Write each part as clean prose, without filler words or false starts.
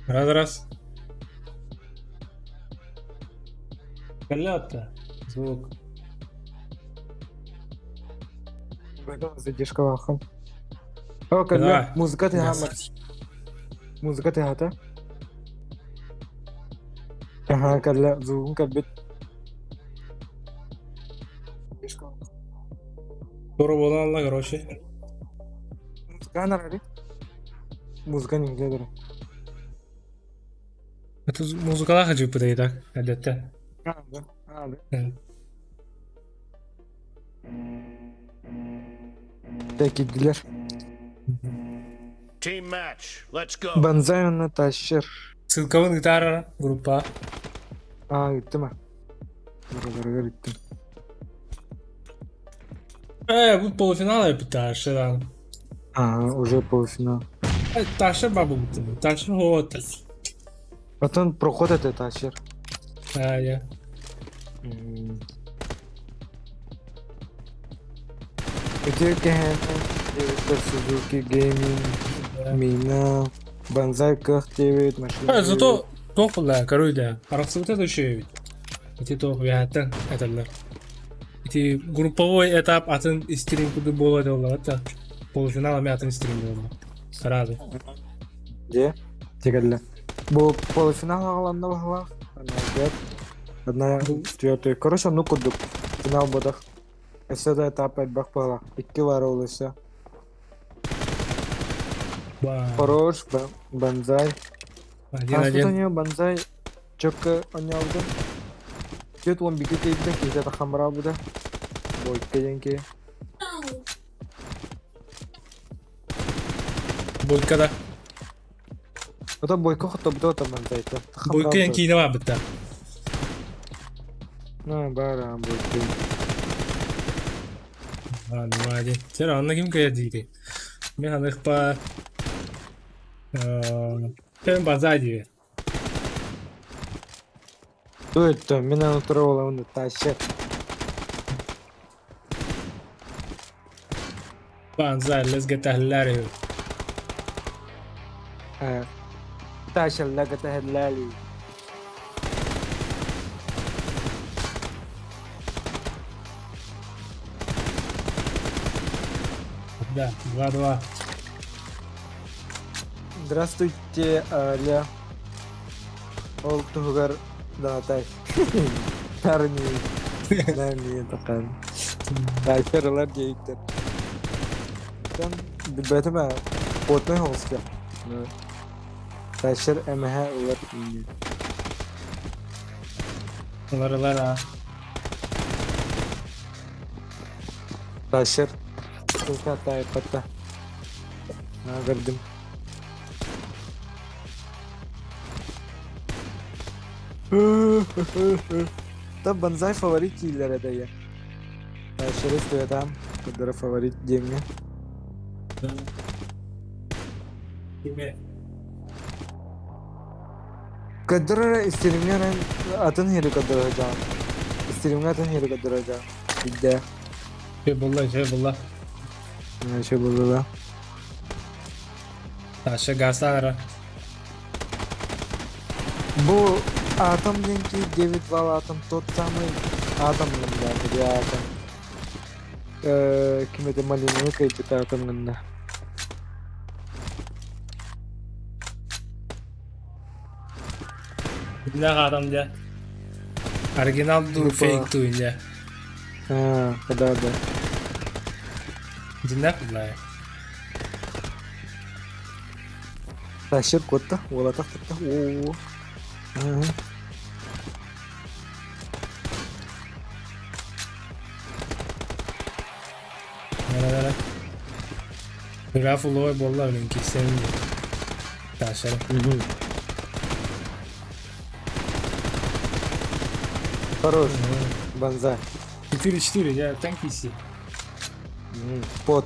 Раз-раз. Калята. Звук. Задержкалааххын. О, кэллэ. Да. Музыка тыаһааммат. Музыка тыаһаата. Аһаа, кэллэ. Звугун кэлбит. Скоро буолан короче. Музыка нарары. Музыка нигде дары. Это музыкалаах дьыппыта и так, әдетте. А, да. А, да. Киирдилэр. Team match. Let's go. Банзай уонна Тащер. Ссылкабын гитара группа. Аа, ыыттым а. Барыларыгар ыыттым. Бу полуфинал Таша там. Аа, уже полуфинал. Таша бабу. Таша вот. Потом проход это Тащер. А, я. Үтүө кэһээнэ диэбиттэр Suzuki Gaming, Mina, Banzai кыах диэбит, машина А, диэбит. зато туох буолла, короче, арахсыбыта да үчүгэй эбит. Ити туох үөһэттэн этэллэр. Ити групповой этап атын стрим курдук буолуо этэ буоллаҕа да. Полуфинал эмиэ атын стрим буолла. Сразу. Дьэ, тигэллэ. Бу полуфинал аҕаланна баһылаах. Опять одна четвертая. Короче, оннук курдук. Финал бодах. Өссө да этап элбэх буолла. Икки баар ол өссө. Ба. Хорош, Банзай. Один Ааспыт один. оонньуу Банзай чөккө оонньообутун. 41 киирдэ, киһитэ таххан бараабыта. Бойко диэн киһи. Бойко да. Ото Бойко хотторбута ото Банзайта. Таххан Бойко диэн бараабыта. киинэ баарбыта. На, баар Бойко. А, два один. Все равно ким кыйар диири. Мен ханыхпа Кем база диир. Туйтто, мин аны тура буоламмын таща. Banzai, let's get the hell out of here. Э, Таща лягата хедлали. Да, 2-2. Здравствуйте, Аля. Ол туһугар даҕатай. Нарни. Нарни такан. Тащарылар диэбиттэр. Там билбэтим ээ, плотнай соҕуска. Тащер эмэһэ ылар ини. Ылар ылар а. Тащер сылка таайппата. Аа көрдүм. Та Банзай фаворит дииллэр этэ ийэ. Тащеры стоятаам, көрдөрө фаворит диэҥҥэ. Кими? Көрдөрөр истиримҥэ эрэн атын иһири көрдөрө сылдьаҕын. Истиримҥэ атын иһири көрдөрө сылдьаҕын. Биирдэ. Şey булла, şey булла. Şey булла. Таша газтаара. Бу атом диэн киһи Дэвид Вал атом тот самый атом гынна били атом. Ким это малиновый кайбыт атом гынна. Билэх атом дьэ. Оригинал дуу, Группа. фейк дуу дьэ. А, да, да. Дьиннээх булла. Тащыр куотта, уолатах тутта. Оо. Бара Граф улуой буолла блин киссэм Ташара. Хорош. Банзай. 4-4, я танкиси. Под.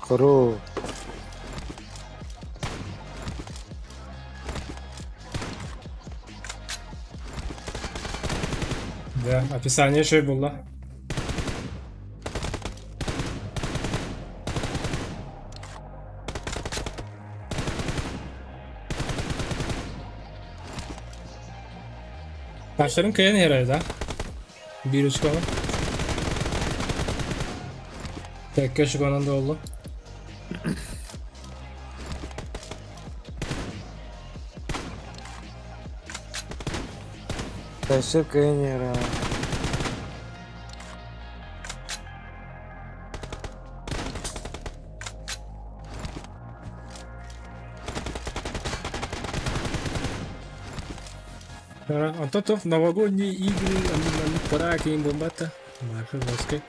Хору. Да, описание еще было. Taşların kıyan herhalde. Bir üç konu. Tek köşük onun da oldu. Тащи Кеннера. Онтон туох новогодние игры, пора киин буолбата. Марха Госкай.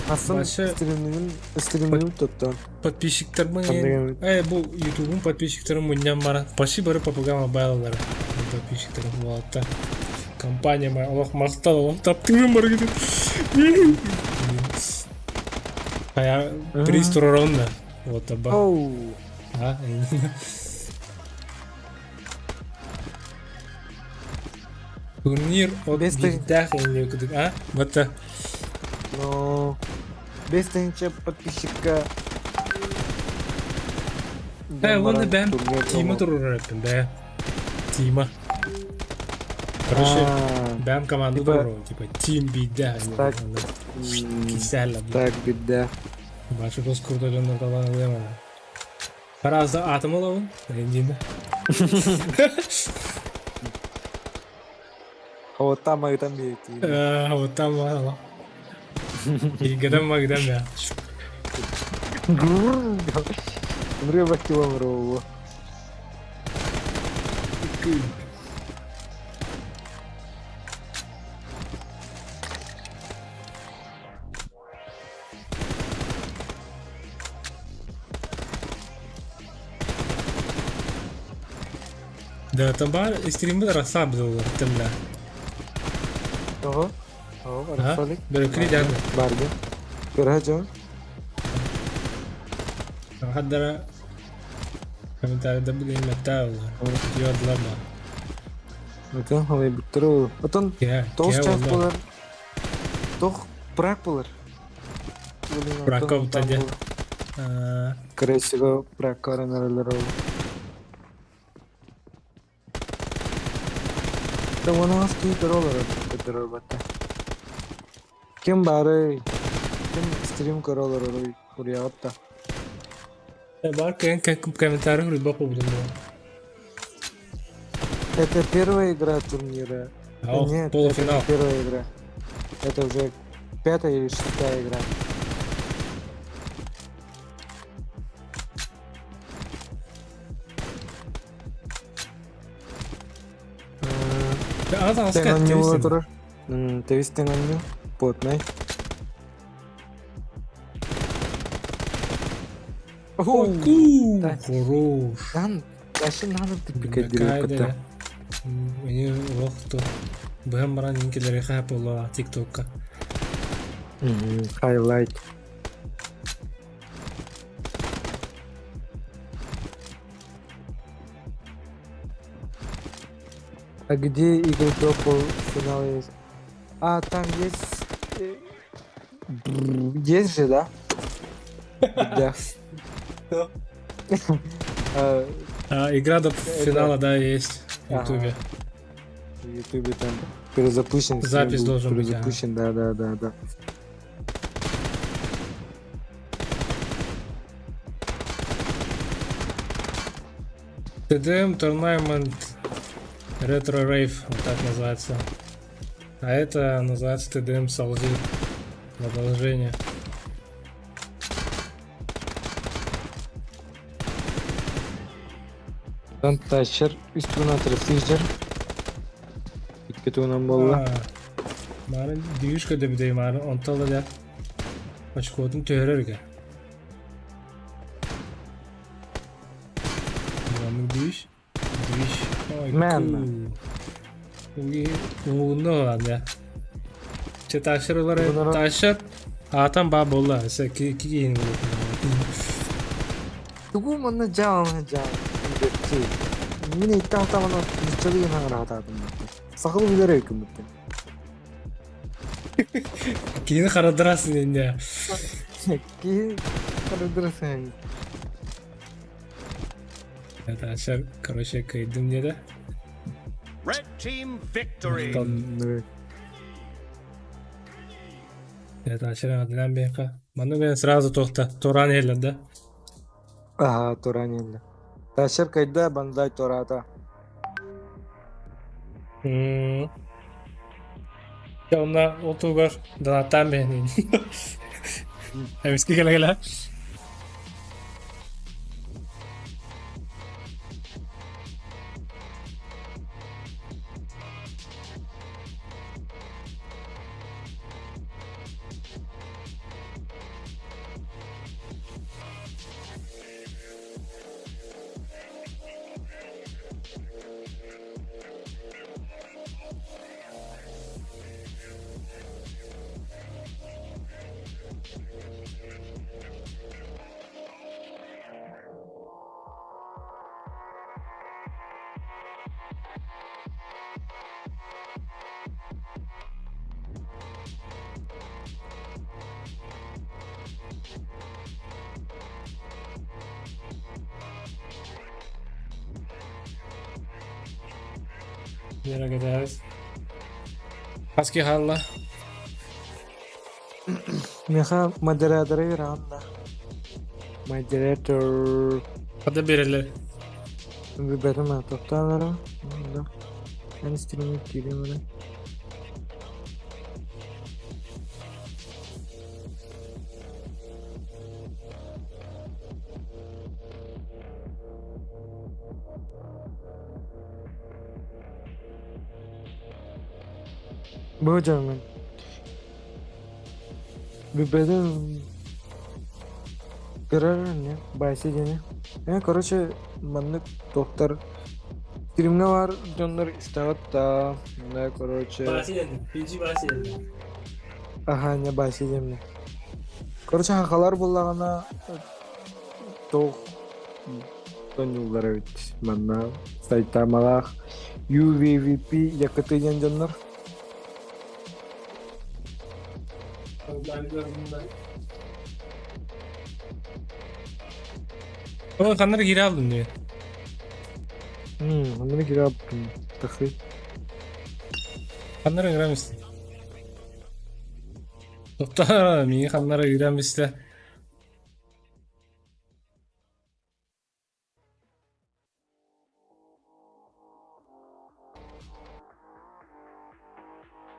Асан Башы стримнигин стримнигин туттан. подписчиктарбын Ханныгын бу ютубун подписчиктарын мунньан баран почти бары попугама байлалара подписчиктарым буолатта компания моя олох махтал олох таптыырым барыгытын а приз туророн да вот таба Оу. а турнир от Бес тыһ биирдээх инники а вот Ну, 5000 подписчикка Э, диэн уонна баран бэм турнир Тима оҥор. турурар эппин бээ. Тима. Короче, А, бэм команда типа туруру, типа Тим биирдээх так, кисэллэ бу. так бидде. Башы кос курда дьоннор талан ылыам ана. Паразда атым олабын, эндиме. Вот там и там бейти. Вот там ала. Игадам магдам я. Рыба километрового. Да, там бар стримбы расслабливал темля. Того? Того, Ага. арасалик. Бөрөкри Барды. дягы. Барды. Көрө Хаддара комментарий да билин металл. Йодлама. Отон халай бүттөрү. Отон Кэ, тоғыз кэ час онно. болар. Тох прак болар. Блин, отон Праков там таде. бол. Скорее всего, прак коронавирус. Да вон у нас какие роллеры батта. Ким бары? Ким стрим короллеры хуриатта? Бар кэн комментарий рыба побудем. Это первая игра турнира. А, Нет, это не полуфинал. первая игра. Это уже пятая или шестая игра. А, Тэҥ турар. Тэвис тэҥ Потный. Ку, Да. хорош. Там вообще надо ты пикадилка-то. Мне лохту. Бэм баран инкелери хапыла тиктокка. Хайлайт. А где игры до полуфинала есть? А, там есть... Есть же, да? Да. А, игра до финала, да, есть в Ютубе. В Ютубе там перезапущен. Запись должен быть. Перезапущен, да. TDM Tournament Retro Rave, вот так называется. А это называется TDM Салзи. Продолжение. Там тащер үстүнө трефтижер. Икки туунан болла. Марын дүйүшкө деп марын онтол да очкотун төөрөргө. Марын дүйүш. Дүйүш. Ой, Мен. Уги угунно да. Че ташыр олар ташыр. Аатан баа буолла, өссө киһини Тугу манна дьаалана дьаал бэрти. Мин иттаатаҕына нуччалыы гынан араатаатым. Сахалыы билэр өйкүммүттэн. Киһини харадырасың инде. Киһи харадырасың. Это короче, кыйдым диэдэ. Red team victory. Это ачаран бэхэ. Манна мен сразу тохта. Туран эллер да. Ага, туран эллер. Ташер кайда бандай турата. Онна отугар донаттан бэһнин. Эмиски кэлэ-кэлэ. Yere gideriz. Хаски халла. Меха модераторы веранда. Модератор. Хада берелер. Выберем топтанара. Да. Мен стримик киремene. Бу жаным. Выберем көрөр байсы дени. Короче, маннык доктор стримҥэ бар дьоннор истэҕит да, да, короче. Бasi бasi. Аха, не баси диэммин. Короче, хахалар буллаҕына туох тонньууллар эбит манна сайтамалаах UVVP якыты диэн дьоннор. Oğlum kanları geri aldım diyor. Onları geri aldım. Takı. Kanları giremişsin. Doktor, iyi kanlara giremişti.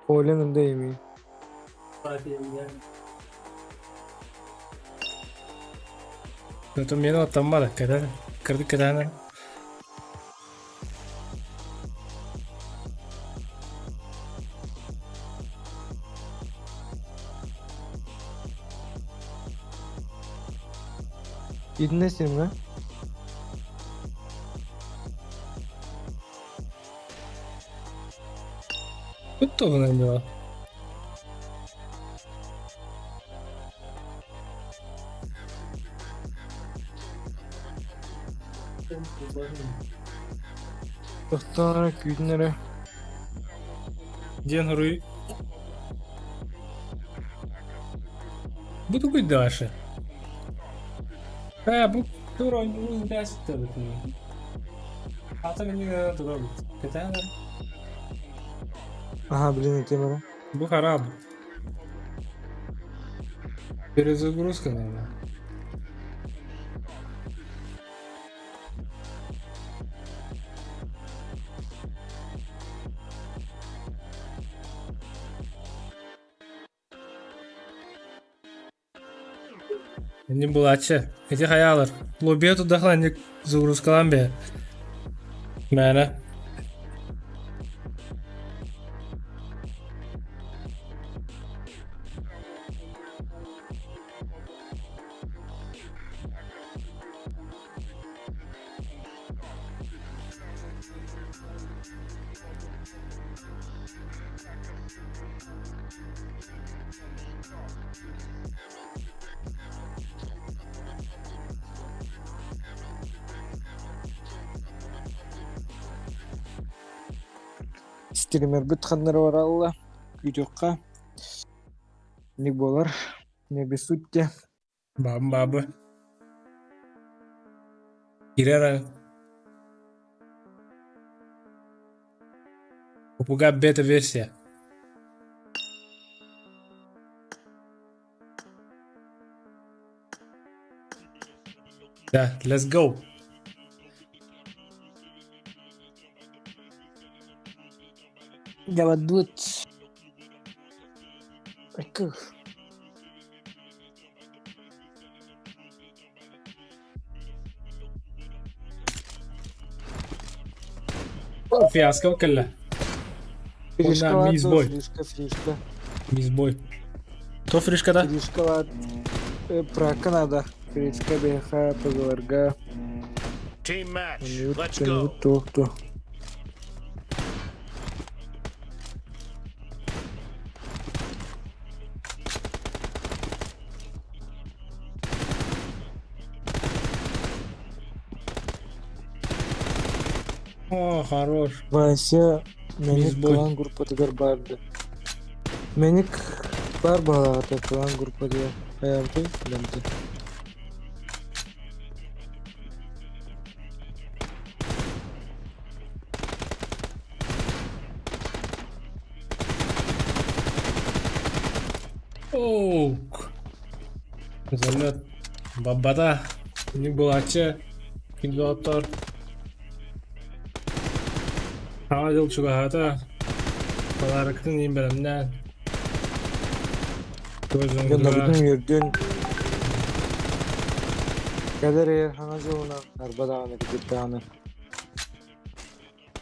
Oğlanım değil mi? Zaten beni atan kadar. Kırdık kadar. İdin stream'e? Kuttu bunu diyor. Doktor күүтүнэрэ. Ден Руй. Буду быть дальше. Бу тур Ата мне туда. Катана. Ага, блин, темера. Бу хараб. Перезагрузка, наверное. Не булачы. Эти хаялар. Лобби туда не загрузкалан бе. Мәне. Стримербит ханнары баралла күүтүөххэ. Ник буолар. Не обессудьте. Бабы бабы. Кирера. Попуга бета-версия. Да, let's go. Дьабадбыт. Кых. Фиаско кэллэ. Фришка Онна баар мисс дуо? бой. Фришка, фришка. Мисс бой. То фришка да? Фришка баар. Пракка надо. Фришка биһиэхэ ПГЛРга. Team match. Өнүгүт, Let's go. өнүгүт туох туох. О, хорош. Вася Мисс Мэник бой. клан группатыгар барды. Мэник бар баҕалаата клан группатыгар. Хайаабытый? Лэмти. Оук. Залет. Бабата. Не булачы. Киндоттор. Саҥа дьыл чугаһаата, подароктын иһин бэлэмнээн, Дьоннорбутун үөрдүн, кэлэр ыйар хаҥа дьылынан арба даҕаны кытыт даҕаны.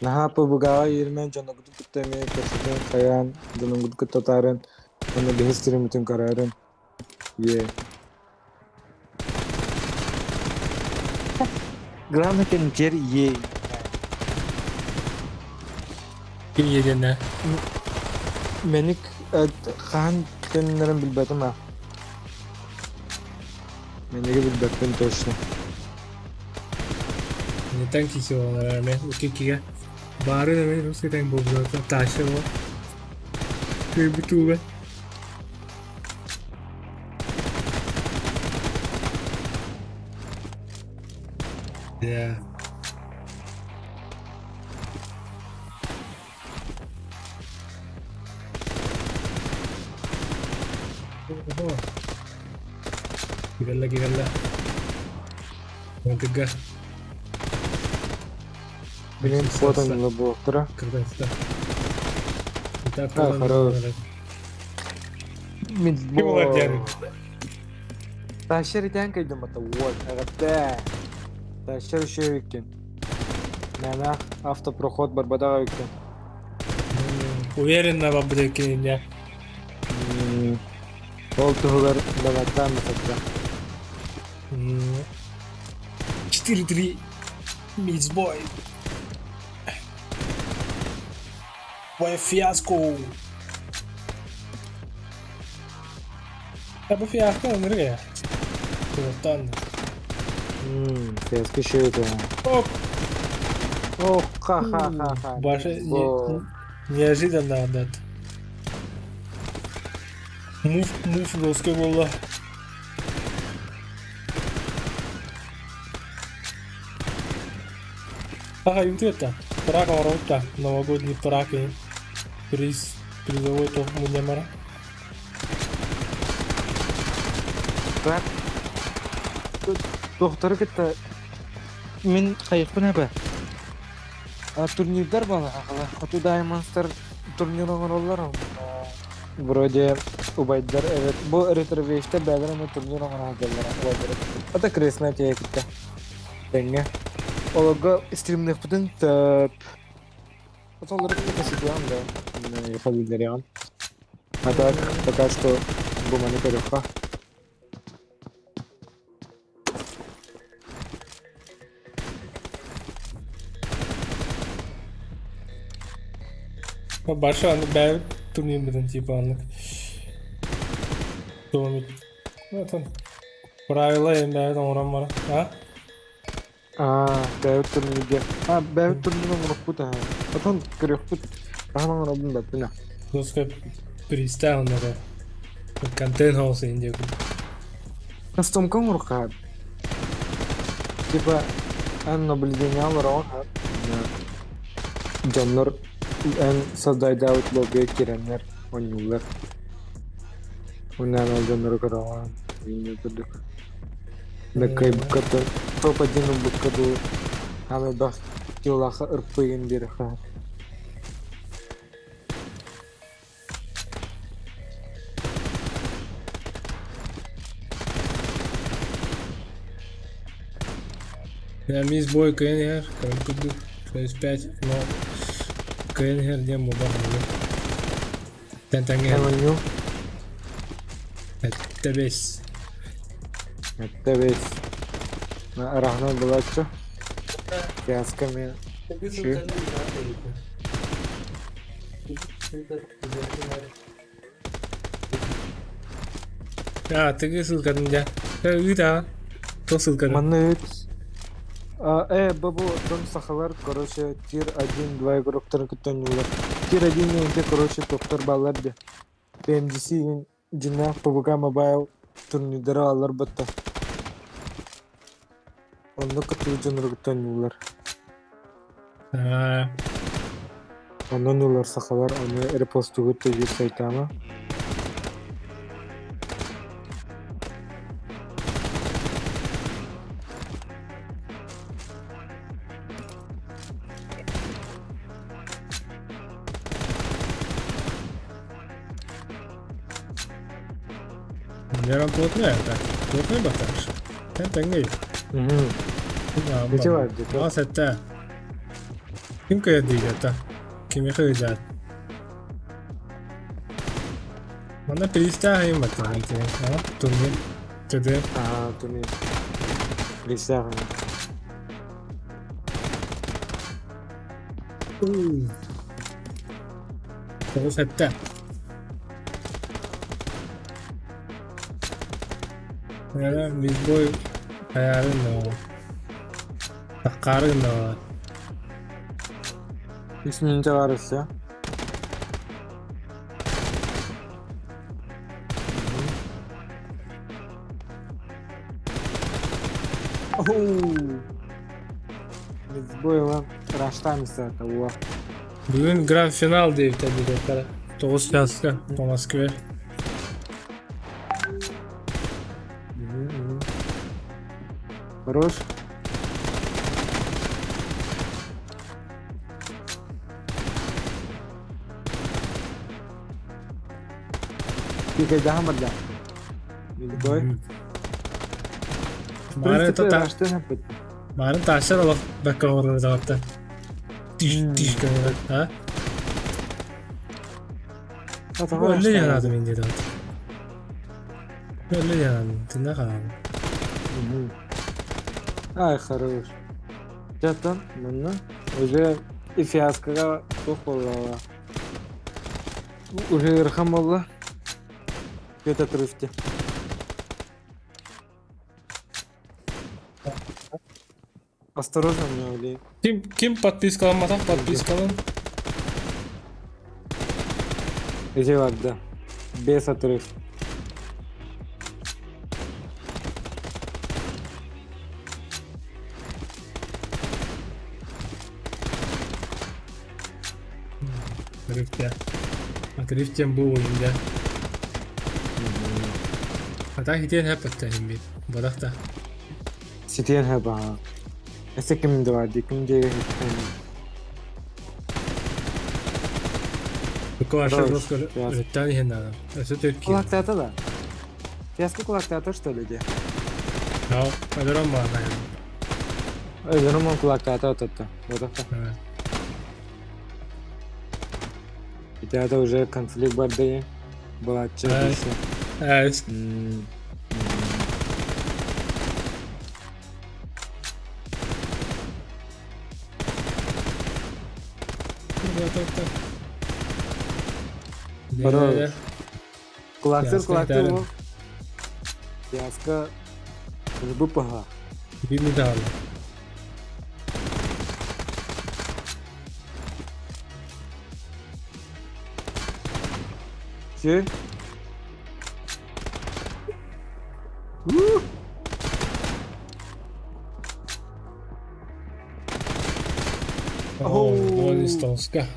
Наһаа ПБГ-ҕа ииримэн дьонноргутун кытта эмиэ көрсүтэн хайаан, дьонуҥгутун кытта атааран, уонна биһис стриммитин көрөөрүн. Е. Главное кэнчэр е. Ким иэдэнэ? Мэник хаһан төннөрүн билбэтим аа. Мэниги билбэппин точно. Не танки силалар эмэ икки-иккигэ. Баарын эмэ русский танк буолбута Таша буол. Кыйбытууга. Yeah. Oho. Кирэллэ, кирэллэ. Мантыга. Блин, фото буолтара. Кыргызстан. Итак, А, хорош. Ким олар диэн? Тащер итэн кайдым ата вот, эҕэрдэ. Тащер үчүгэй Мээнэ автопроход барбатах эбиккин. Уверенно бабыда кинине. Ол туһугар даваттаан бытатта. 4-3. Мисбой. Бой фиаско. Бу фиаско ынырык Туоттан. Фиаско еще это. Оп. Ох, ха-ха-ха-ха. Баша неожиданно отдат. Мув, мув жесткий буолла. Ага, это. Прак оҥоробут новогодний прак и приз призовой топ мунньамара. Так. Докторы кытта мин хайыппын эбэ. Турнирдар балаҕала. Хоту Даймонстар турнир оҥороллор. Вроде убайдар эбит. Бу ретро-вещтэр бэйэлэрэ эмэ турнир оҥоро сылдьаллара убайдары. Ата крестная тиэйэ кытта. Тэҥҥэ. Олорго стримныахпытын сөп. Олору кытта сытыам да. Ехал А так, пока что бу маны көрүөххэ. Баша аны бэйэбит турнирбытын типа аннык. Туомит. Отон правила эм бэйэбит оҥорон баран. А? Аа, бэйэбит турнирга. А, бэйэбит турнир оҥоруохпут аа. Отон көрүөхпүт. Хаһан оҥоробун баппына. Жестко перестал надо. Контент хаус индия. Кастомка оҥоруохха. Типа эн наблюдение олороҕун дьоннор эн создайдаабыт лобби киирэннэр оонньууллар. Уонна ол дьоннору көрөҕүн видео курдук. Кыайбыкка топ-один ылбыкка дуу хаан элбэх килолаахха ырпыйын биэрэххэ. Мисс Бой КНР, курдук, 6-5, но КНР диэн буолбат Тэн-тэҥҥэ Оонньуу 7-5. 7-5. Араһынан булааччы. Фиаско мен Ши. А, тыгы ссылкатын дьэ. Ыыт аа. То ссылканы. Манна ыыт. Бабу, дом сахалар, короче, тир 1-2 игроктарын кытта оонньуулар. Тир 1 диэнгэ, короче, токтор бааллар дии. PMGC дьиннээх PUBG Mobile турнирдары ааллар батта. Онно кыттыбыт дьоннору кытта оонньууллар. Аа, Онон ылар сахалар ону репостугут төбүр сайтаама. Нерон плотный это. Плотный батарш. Тэн-тэҥҥэ. Ити бар дии. Аас этэ. Ким кыйдыйда это? Кимиэхэ ыйдаат? Манна приистаах им баттаҕын ити. А, турнир. ТД. Аа, турнир. Приистаах. 9-7. Яра бизбой хайаарын да Таккаарын да Үс мүнүүтэ баар өссө. Оу! Мизбой ылан раштаемся того. Бүгүн гранд-финал диэбитэ диэтэхтэрэ. 9 часка по Москве. Хорош. Кикайдаһан барда. Мизбой. В Мары принципе, та раштан аппыт. Мары таашар олох бэккэ оҥорор даҕатта. Тиш тиш гынар. А? Өллө диэн мин диэтэ. Өллө диэн тинна хаалым. Ай, хорош. Жаттан, манна уже и фиаскоға туох буоллаҕа. Уже ыарахан буолла. Петр отрывте. Осторожно мне или Ким ким подпискаламматах подпискалан. Иди да. Без отрыв. Отрывте. Отрыв тем был да. А так итиэн хэппэттэ бит. Бодахта. Ситиэн хэбаа. Эсэ ким дии, ким диэгэ Буква Хорош. жестко Фиаско. өрүттээн иһин наада. Өссө төрт киир. Кулактаата да? Фиаско кулактаата что ли де? Ау, өлөрөн баана. Өлөрүм кулактаата ототто. Бодахта. Ити это уже конфликт бар дии. Былааччы Ай. десе. Эс. Хорош. Кулактыр Фиаско кулактыр итәрин. бу. Фиаско бу паха. Bir müdahale. Че? О, Листовска.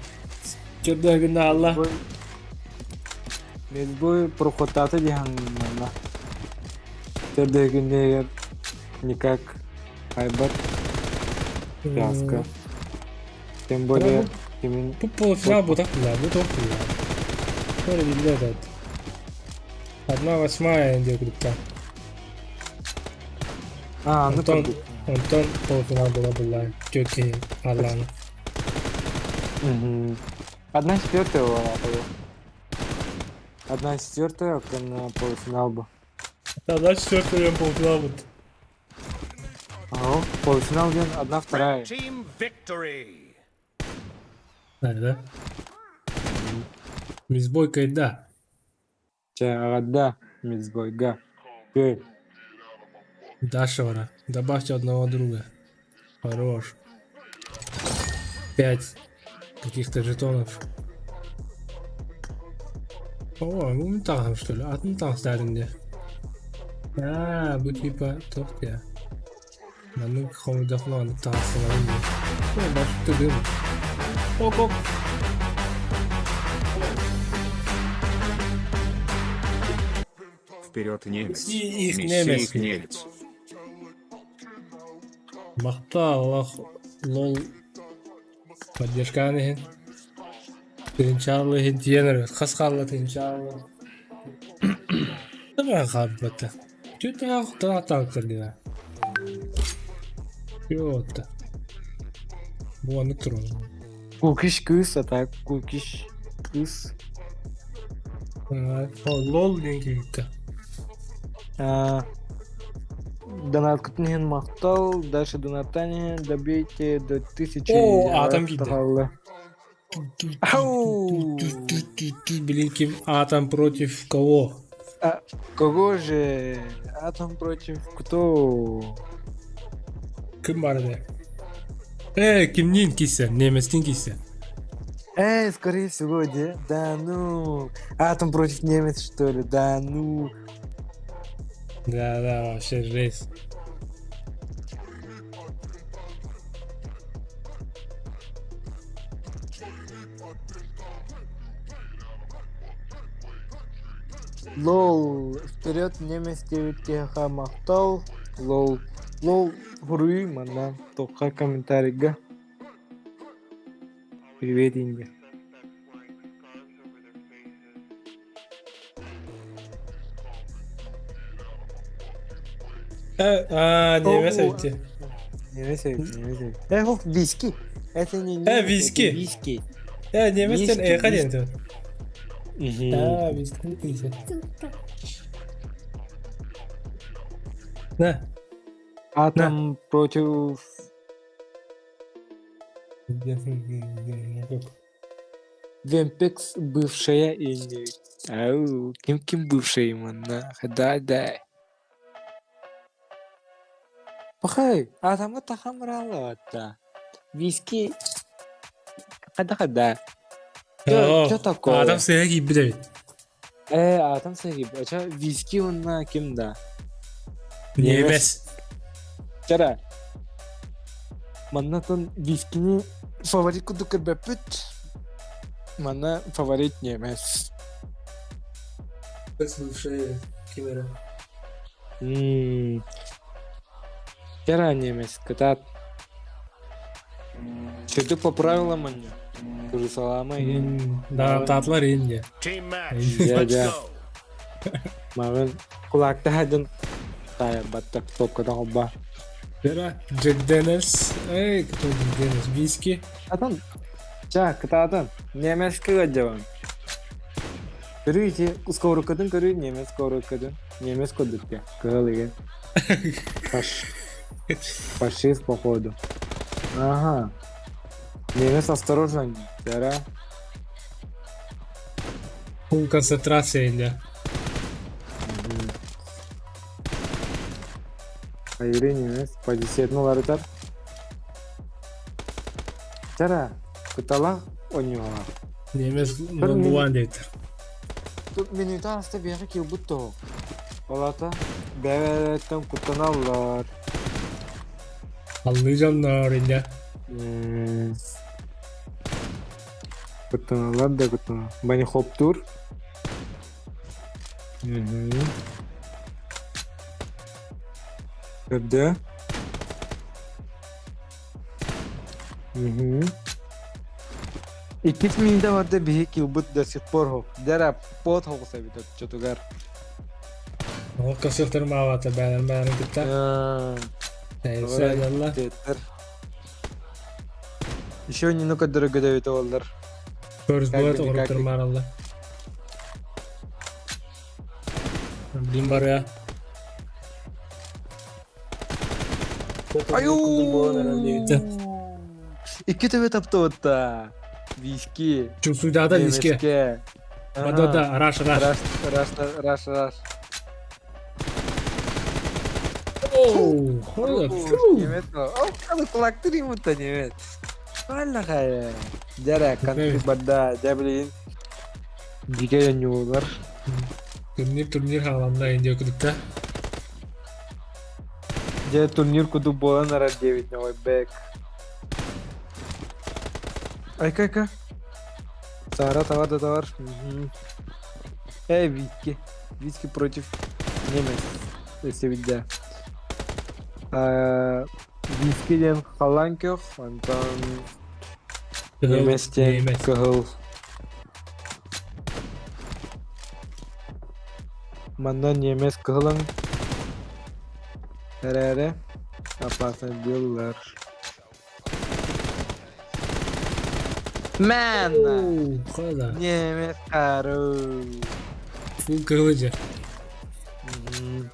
Чудо гынала. Медбой проходтаата диһанна. Төрдөгүннегер никак хайбат фиаско. Тем более кимин Бу полуфинал бу так да, бу топ да. Тоже биллер этот. 1/8 диэн курдукта. А, ну Онтон, онтон полуфинал була булла. Түөрт Аллан. 1/4 буолла. 1/4 на полуфинал бу. 1/4 полуфинал будет. Ага, полуфинал диэн 1/2. Red team victory. Да, да. Мизбой кайда. Чэ, аҕарда Мицбойга. Көр. Дашевара. Добавьте одного друга. Хорош. Пять каких-то жетонов. О, ну там что ли? А ну там где. А, бу типа тохтя. Маннык хомуйдахна маннык таҥастанабын дии. О, башты дым. Ок-ок. Вперед, немец. Их Месси немец. их немец. Махтал, олох лол поддержканы иһин. Тыһыынчаалла иһин тиийэн эрэр. Хас хаалла тыһыынчаалла. Давай хаалбата. Түтэ таҥ дии. Йота. Бу оннук турар. Кукиш кыыс, а так кукиш кыыс. Лол диэн киһитэ. А, Донаткытын иһин махтал, дальше донаттан иһин добейте до 1000. О, атом киирдэ. Тахалла. Ау! Блин, ким атом против кого? А, кого же? Атом против кто? Ким баар Э, кимниин киирсэр? Немецтиин киирсэр. Эй, скорее всего, де? Да ну. Атом против немец, что ли? Да ну. Да, да, вообще жесть. Лол, вперед, немец 9 махтал. Лол. Лол, хуруй, манна. Тоққа комментарийга. Привет, Индия. Э, а, немец эбит. Немец эбит, немец эбит. Э, ох, виски. Это не немец, Э, виски. это виски. Э, немецтэн Виски, эха виски. диэн. А, виски киирсэр. На. Атом против... Вемпекс бывшая или... Ау, ким ким бывшая манна? Да, да. Пахай, атомы тахамрала-то. Виски... Хада-хада. Чё такое? Атом сыһа киирбит эбит. Э, атом сагиб. А чё, виски он ким да? Немец. Чара. Маннатон вискини фаворит курдук көрбөппүт. Манна фаворит немец. Бывшая ким Ммм. Чара немец, кытаат. Чөтүк по правилам они. Кырысалама ен. Да, татлар Индия. Team match. Yeah, Let's yeah. go. Марын кулакта хадын. Тая баттак топкадан холба. Вера, Джек Дэнилс. Эй, кто Джек Дэнилс? Виски. Атын. Ча, кытаатын. Немец кыладжабан. Көрүү сковородкатын көрүү немец сковородкатын. Немец кодукка. Кыгалыга. Фаш. Фашист походу. Ага. Немец осторожно. Чара. Full концентрация Индия. Айры немец. Позициятын уларытар. Чара. Кытала онюга. Немец number one диэтэр. Минута ааста биһиэхэ киирбит тоһу. Ол аата бэйэ-бэйэлэриттэн куттаналлар. Аллыы дьоннор инде. Куттаналлар да куттаналлар. Банихоптуур. Көрдө. Иккис минутэ барда биһи килбыт до сих пор хоп. Дьэ пот хоҕус эбит оччотугар. Ол косыктарым аавата бэйэлэрин бэйэлэрин кытта. Тэйсэ Еще не көрдөрөргө да эбитэ буоллар. First blood оҕуруктар мааралла. Блин барыа. Аю! Икки төбө таптыбытта. Виски. Чусуйдаата виски. Да-да-да, раш, раш. Раш, раш, раш, раш. Оу, хола, фу. Немец, о, кулактыр ему-то немец. Аллахая. Дьэ, конфликт барда, дьэ билигин дьигэ дьонньуулар. Турнир турнир хааланна индия кудукта. Дьэ турнир кудук буолан арар диэбит бэк. Айка айка. Сара товар да товар. Эй, Витки. Витки против немец. Если видя. Виски диэн халлаан күөх, онтон немец диэн кыһыл. Манна немец кыһылын эрээри опасно дииллэр. Man! Немец харуу. Фул кыһылы дьэ.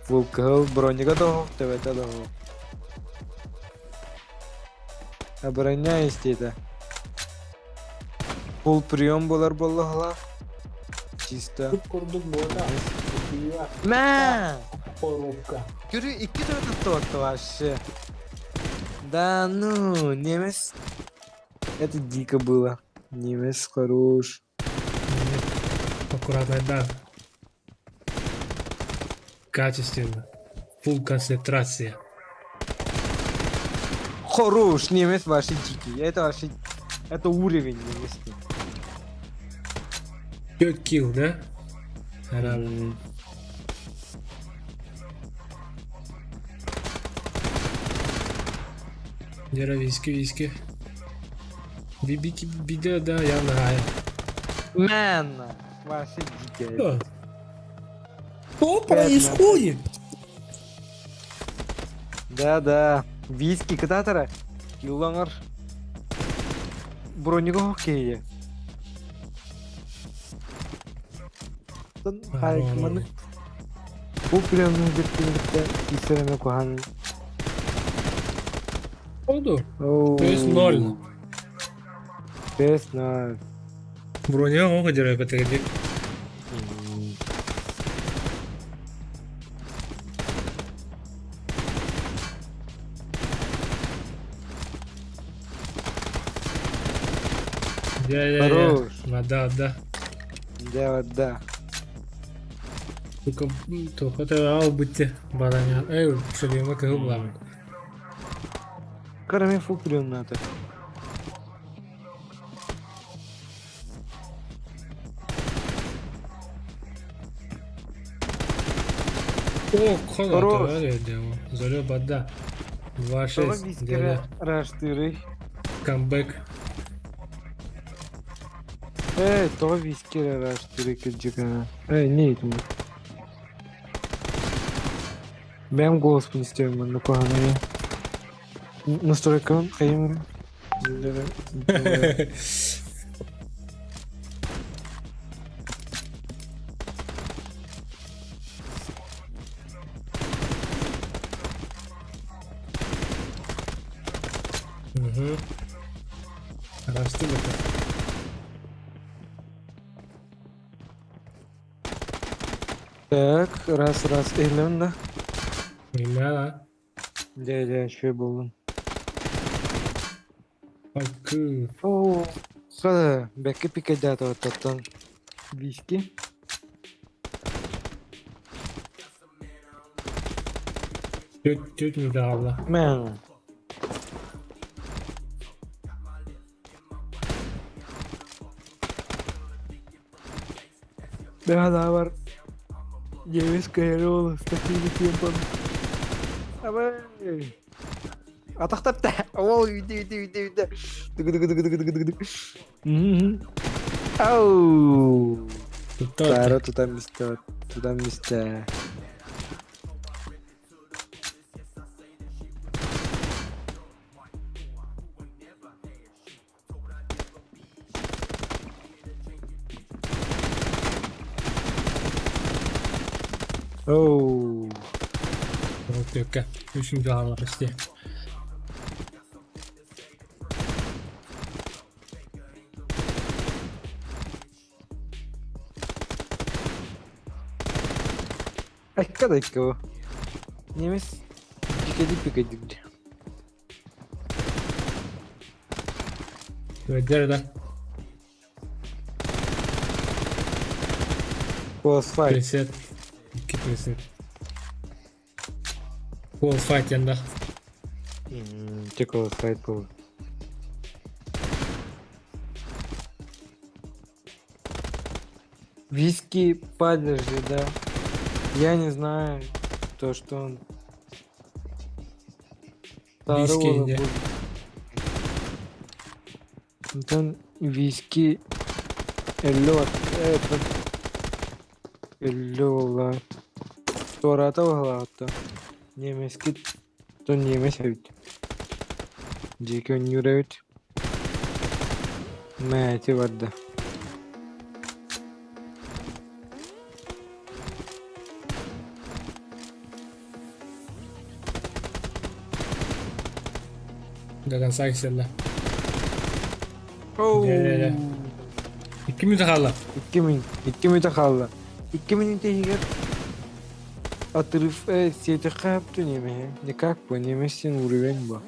Фул кыһыл бронига да оһох, төбөтө да оһох. А броня истиэтэ. Фул прием буолар буоллаҕына чисто. Курдук буота. Мэ! Порубка. Көрү икки төбө туттубатта вообще. Да ну, немец. Это дико было. Немец хорош. Аккуратно, да. Качественно. Фул концентрация. Хорош, немец вообще дикий. Это вообще... Это уровень немецкий. 5 килл, да? Араб. Дера виски, виски. Бибики биде, да, я знаю. Man! Вообще дикий. Что? Что происходит? Да-да. Виски кытаатара. Киллоҥор. Бронига хоккейе. Хайкманы. Бу приемны биртин кисереме куһан. Oldu. То есть ноль. То ноль. Броня оҕо дьарай бэтэгдик. Дьэ, Хорош. Да, да. Дьэ, да. Только тоқата ал бітті бараня. Эй, шалема кыһыл буламын. Караме фу приемната. О, хола, Зорё бада. 2-6. Дьэ, Раштырый. Камбэк. Эй, тоҕо вискера раштырый кырдьык Эй, не этим. Бэм голос понестем, ну куһаҕаны. Настройка хайым. Угу. Расты это. Так, раз, раз, Элена. Имя. Дьэ, дьэ, үчүгэй буоллун. Акы. Оо, хада, бэккэ пикэйдээтэ оттон. Виски. Түөрт мүнүүтэ хаалла. Мэн. Бэҕэһээ немец кыайары ол с такими темпами. Абай! Атах тапта! Ол үйде үйде үйде үйде. Дыгы дыгы дыгы дыгы дыгы дыгы. Ау! Тутта Тара тутан истэ, тутан истэ. Оу! Түөккэ. Үс мүнүүтэ хаалла почти. Айка да икки бу. Немец дикеди пикеди. Үөрдэр да. Boss fight. Пресет. Икки пресет. Full fight янда. Тек boss fight был. Виски подожди, да. Я не знаю, то, что он... Виски, Второго да. будет. Онтон виски лед это Өллө Туораата баһылаата. Немецкий то немец эбит. Дьиэки оонньуур эбит. Мэ ити барда. До конца киселлэ. Дьэ, дьэ, дьэ. Икки мүнүүтэ хаалла. 2 мүн, 2 мүнүүтэ хаалла. 2 мүнүүтэ иһигэр отрыв сиэтэххэ сөптө немеһи. Никак бу, немец син уровень бу.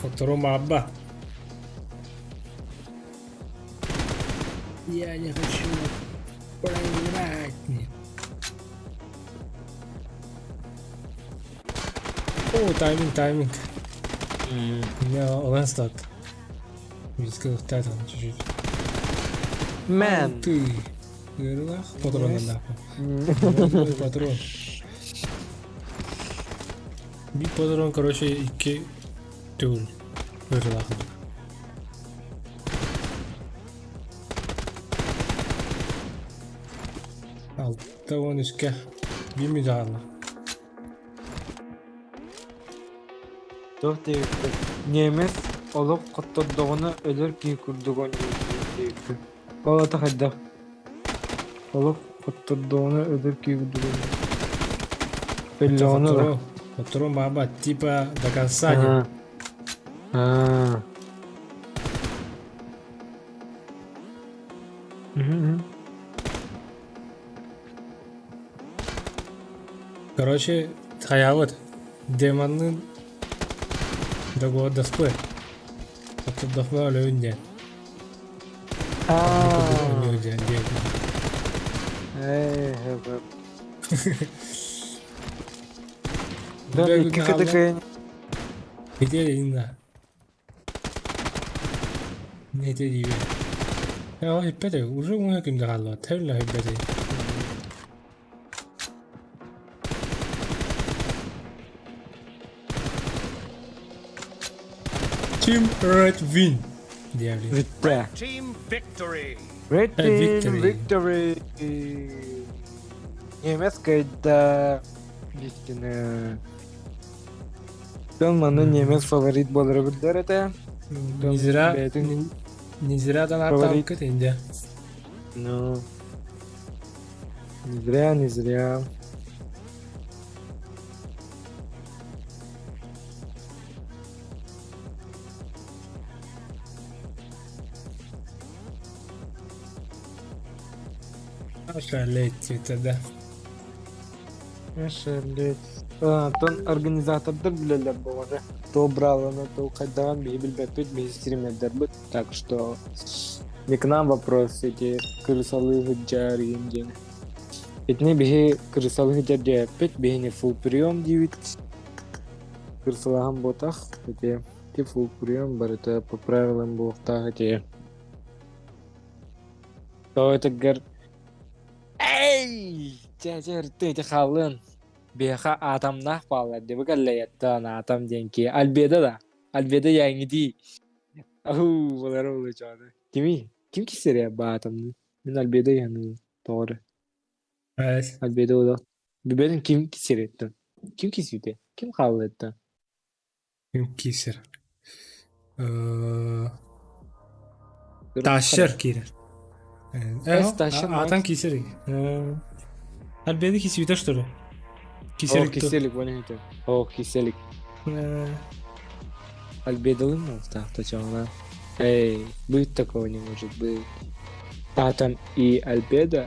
Хоттору маабба. Я не хочу проиграть. Нет. О, тайминг, тайминг. У меня онлайн старт. Там чуть-чуть. Man. Ты. Ыырылаах патрон Патрон. Биир патрон, короче, икки төгүл. Ыырылаах. 63 биир мүнүүтэ Туох диэбиппин немец олох хоттордоҕуна өлөр киһи курдук оонньуур диэбиппин. Ол ата хайдах олох хоттордоҕуна өлөр киһи курдук оонньуур. Өллөҕүнэ да. Хоттору баба, типа до конца не. Аа. Аа. Мгм. Короче, хайаабыт. Демоннын договордаспы. Хоттордохпуна өлөбүн диэн. Аа. Оонньуур диэн диэн. Ээ, хэп. Да, Бэйгүн икки хаалла. кытыкайын. Ити инна. Не ити диибин. Ээ, хиппэтэ, уже уҥа күндэ хаалла. Тэрлэ хиппэтэ. Team Red win. Диэбли. Бүттэ. Team victory. Red Э, Team victory. Victory. Немецкая да истина. Тон манна немец фаворит буолара биллэр этэ. Не зря, Бэйэтин не зря дан Фаворит. аттаабыккыт инде. Ну. Не зря, не зря. Ошалеть это да. Ошалеть. А, тон организатордар билэллэр буолара. То браланы, то хайдаҕын биһи билбэппит, биһи стримердэрбит. Так что не к нам вопрос эти крысалы сылдьар диэн. Итини биһи крысалыы сылдьар диэбиппит, биһини фулл прием диибит. Крысалаһан буотах, ити ити фулл прием барыта по правилам буолуохтаах ити. Тоҕо этигэр Эй! Чэ, чэ, ырытыы ити хааллын. Биһиэхэ атомнаах бааллар дии, бу кэллэйэттэн атом диэн киһи. Альбеда да? Альбеда яҥҥытыы. Ахуу, балара улучааны. Кимий? Ким кисэрэ баатамны? Мин Альбеда яныыбын. Тоҕо эрэ. Evet. Альбеда ода. Билбэтим ким кисэриттэн. Ким кисүүтэ? Ким хааллыттан? Ким киирсэр? Тащер киирэр. Эс Тащер Атан киирсэр. Альбеда кисүүтэ что ли? О, Киселик киселик, понял это. О, киселик. Альбедалын мол, Эй, быть такого не может быть. Атом и Альбедо.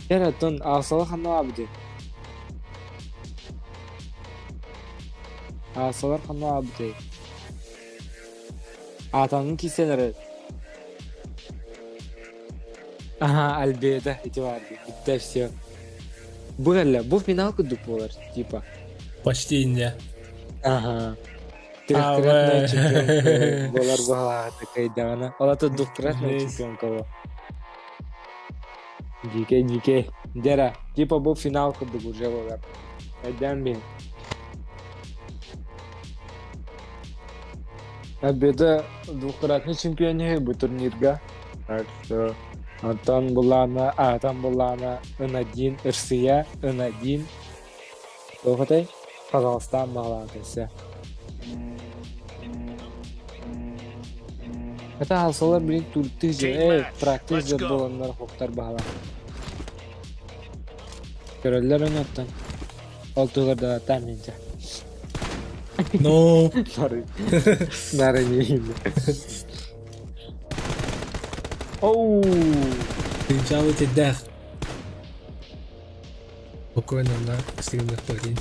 Эраттан аасала ханна аабыты? Аасалар ханна аабыты? Аатаҥҥын киирсэн эрэр. Аха, Альбеда ити баар дии. Бүттэ все. Бу кэллэ, бу финал курдук буолар, типа. Почти инде. Аха. Трехкратная чемпионка буолар баҕалаах кыайдаҕына. Ол ата двухкратная чемпионка буо. Дикэй, дикэй. Дера, типа бу финал курдук уже буолар. Өйдөөн биһин. Победа двукратный чемпионе бу турнирга. Так что Антон Булана, Атом Булана, Ын-один, Ырсыя, Ын-один. Туох этэй? Казахстан баҕалаах өссө. Это алсалар билин туртыы же, Team эй, match. практик Let's же go. буоланнар хоптар баҕалаах. Көрөллөр өнөттөн. Ол тугар да там инча. No. Нары. Нары не Оу! Сначала тебя. Спокойно на стримах парень.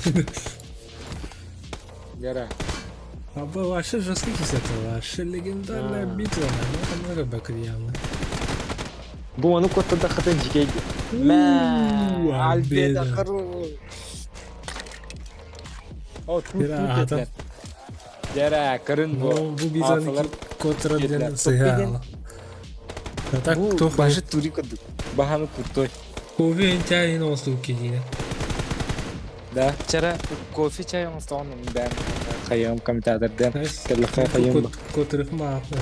Гора. А был вообще жесткий с этого, вообще легендарная битва, ну там много бэков явно. Бу ону куттадаххытын дьикэй Мэ, Альбеда Альбеда. хорош. О, тут Бира, тут атам. этилэр. Дьэрэ, кырын бу. Ну, бу битваны Аасалар котра киирдилэр. диэн сыһаала. А так Бу туох башы тури курдук. Баһаны куртой. кофе чай оҥостуу киһине. Да, вчера кофе чай оҥостоҕун бэм хайыам комментатордыам. Кэллэххэ хайыам. Котрых маапна,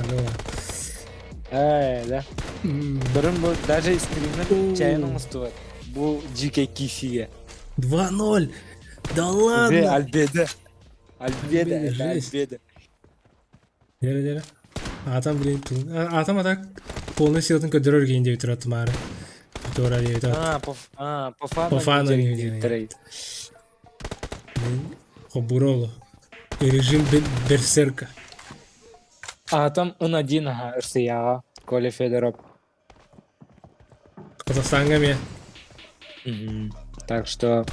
Ээ, да. Бұрын бу даже стримнер чайын оҥостубат. Бу дьиикэй киисигэ. 2-0! Да Бе, ладно! Альбеда. Альбеда, Альбеда, это жесть. Альбеда. Дere дere. Атам блин ту. Атам а так полный силатын көрдөрөр киин диэбит турар тумаары. Тура диэбит А, по, а, по фану По фану не не трейд. Хобуроло. Режим берсерка. Атам ын-один аха ырсыяҕа Коля Федоров. Казахстанга ме. Так что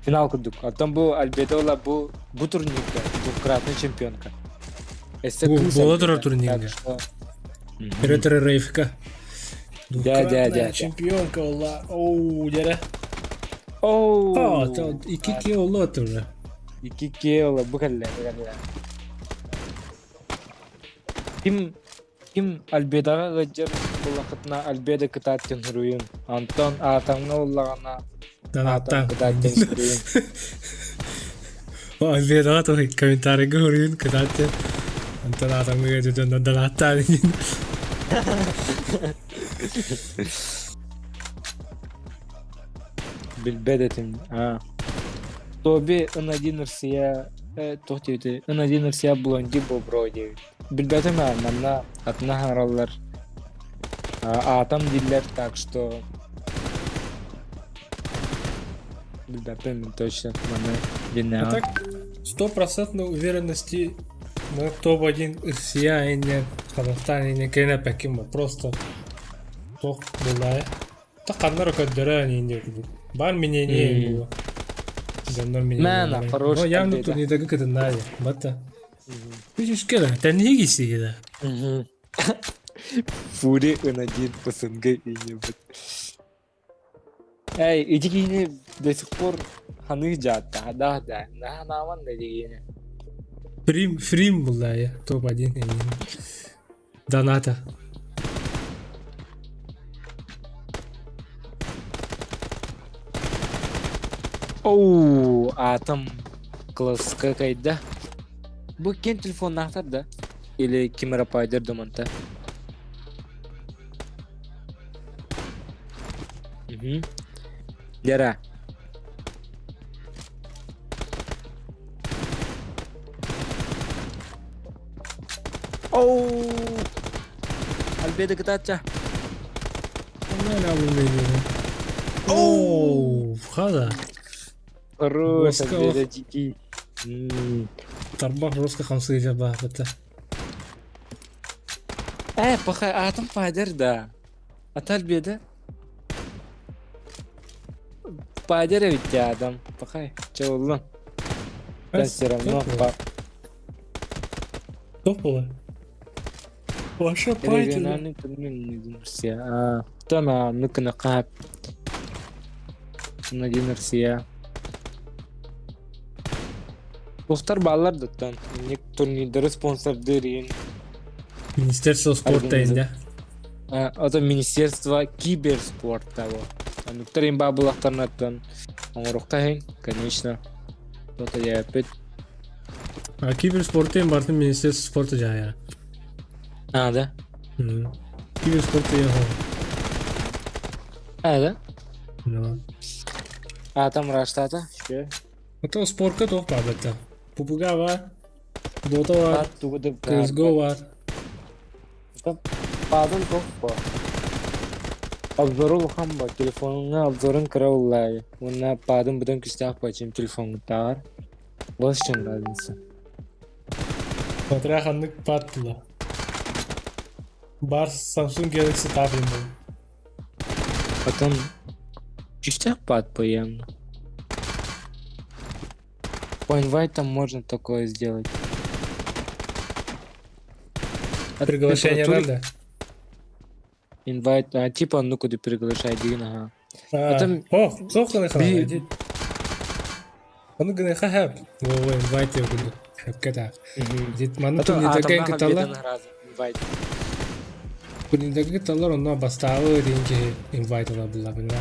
финал курдук. Оттон бу Альбедола бу бу турнирга двукратный чемпионка. Өссө Бу кыыс буола турар Альбеда. турнирга. Так что Ретро рейвка. Да, да, Двукратная да, да. чемпионка ола. Оу, дere. Оу! А, 2-2 олла уже. 2-2 ола бу кэллэ, бу кэллэ. Ким ким Альбедаҕа ыалдьар буоллаххытына Альбеда кытаат диэн суруйуҥ. Онтон аатаҥҥа ыллаҕына аатаҥ Данаттан. кытаат диэн суруйуҥ. Альбедаҕа туох комментарийга суруйун кытаат диэн. Онтон аатаҥҥа дьоннор данаттаан диэн. Билбэт этим. Аа. Тоби ын-один Россия туох диэбитий ын-один Россия блонди бобро диэбит. Билбэтим ээ, манна атына хаҥараллар. Аатам дииллэр, так что билбэппин точно маны А диннээҕин. так, стопроцентной уверенности на топ-1 Россия инне, Казахстан инне кэлэн эппэккин бо. Просто туох буоллаҕай. Та ханна эрэ көрдөрөн инде курдук. Баар мнение буолуо. Дьоннор Мэна, мнение. хорош Но явно победа. турнирдагы кытыннаа дии. Батта. Үчүскэ да, тэнниһи киирсигэ да. Фури 1-1 СНГ ииннибит. Эй, ити киһини до сих пор ханыы дьааттаах да да наһанааман да ити киһини. Фрим, Фрим булла я, топ-1. Доната. Оу, атом класска кайда. Бу ким телефоннаахтар да? Или ким эрэ пайдыр да манта? Мгм. Лера. Оу! Альбедо кытаачча. Оу, хада. Хорош, Жестко. Альбедо дикий. М. Тарбах жестко хамсыыр баахыта. Паха, атом падер, да. Ата Альбедо. Падер ведь адам. Пахай, че уллун. Да все равно. Топ була. Ваша пайтер. Региональный турнир не Россия. А, то на ну-ка на кап. Один Россия. Тухтар баллар даттан. Ник турнирдары спонсордыр Министерство спорта инде. Это Министерство киберспорта. Ануктар им бабылақтарнаттан. Оңоруқта конечно. То-то я опять. А киберспорты бартын Министерство спорта жая. А, да? Киберспорт я. А, да? Ну. А, там раштата? Что? Это спортка тоқ бабыта. Пупуга бар, Дота бар, CSGO бар. Падын тоқ ба. Обзору улахан ба, телефонуҥа обзорун кыра уллаайы. Уонна падын быдан күстээх бачым телефоҥҥуттааҕар. Вот в чем разница. Смотря ханнык паттыла. Бар Samsung Galaxy Tab был. Потом күстээх пад поем. По инвайтам можно такое сделать. А Приглашение надо? Инвайт, а, типа, ну куда приглашай, дигин, ага. А, там- О, соққаны Би- хана. Оны гына хахап. О, инвайт я буду. Хапката. Дит маны А то турнирдеген атомнаах кыталар. обедан разы инвайт. Турнирдеген кыталар онно бастаабы динки инвайт ала була бина.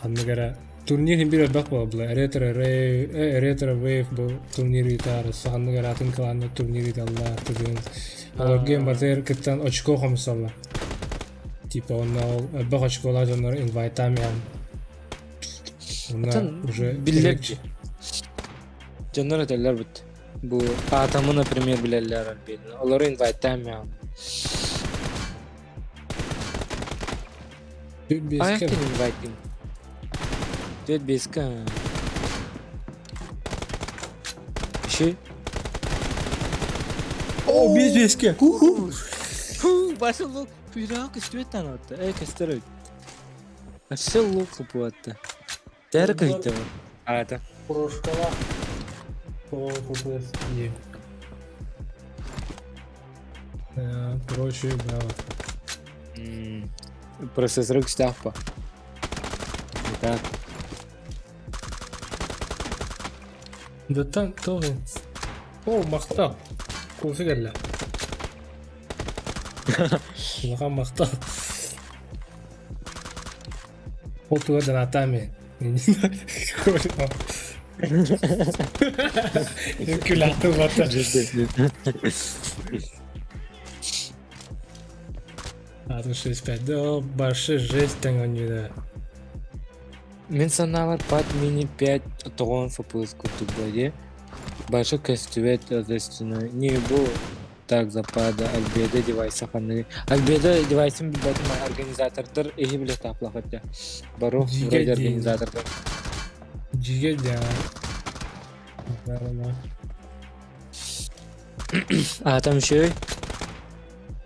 Анныгара турнир хим бир бак була була. Ретро рейв, ретро вейв бу турнир итар. Анныгара атын кыланны турнир италлар тыгын. Алорген бартер кыттан очко хомсалла. Типа онно бак очколар дьоннор инвайтам ян. Онно Атын уже биллер Дьоннор этэллэр бит. Бу атомы, например, билэллэр альбедин. Олору инвайттаам ян. Беске. Аяктын инвайтин. Түөт беске. Еще. О, без беске. Фу, башыл лук. Пирак көстүбэт атты. Эй, көстөр. Өссө лук купуатты. Тәр кыйты. А, это. Прошкала. Короче, браво. Процессор күстээх па. Так. Да там тоже. О, махта. Кофе кэллэ. Улахан махтал. Ол туга донатами. Күләтті бата. А, тут 6-5. Да, большая жесть там они, да. Мин санаабар Pad Mini 5 тоҕон FPS курдук бади. Баша көстүбэт естественно. Не бу так запада Альбедо девайса ханны. Альбедо девайсын билбэтим организатордар эһи биле таплах этте. Бару Жиге вроде день. организатордар. Жиге да. Нормально. А там еще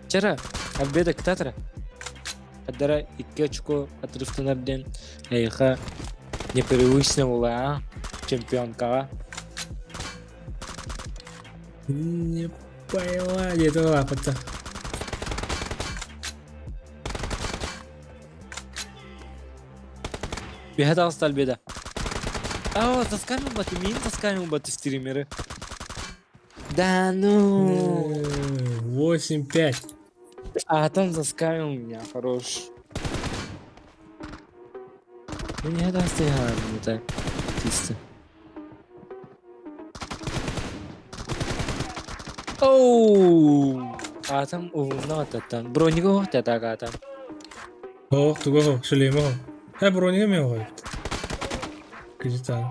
Вчера Альбедо кытаатара. Адара икки очко отрывтанар диэн эйиэхэ непривычно буолла а чемпионкаҕа. Не поняла, где это лапа-то. Үһэ таҕыста Альбеда. А, заскамил бы ты, мин заскамил бы ты стримеры. Да ну. 8-5. А там заскамил меня, хорош. Ну не даст я не так. Чисто. Оу! Атам уһунна аттан. Бронига оһох так атам. Оһох, туга оһох, шлема оһох. Э, бронига мен оһох. Кыжытан.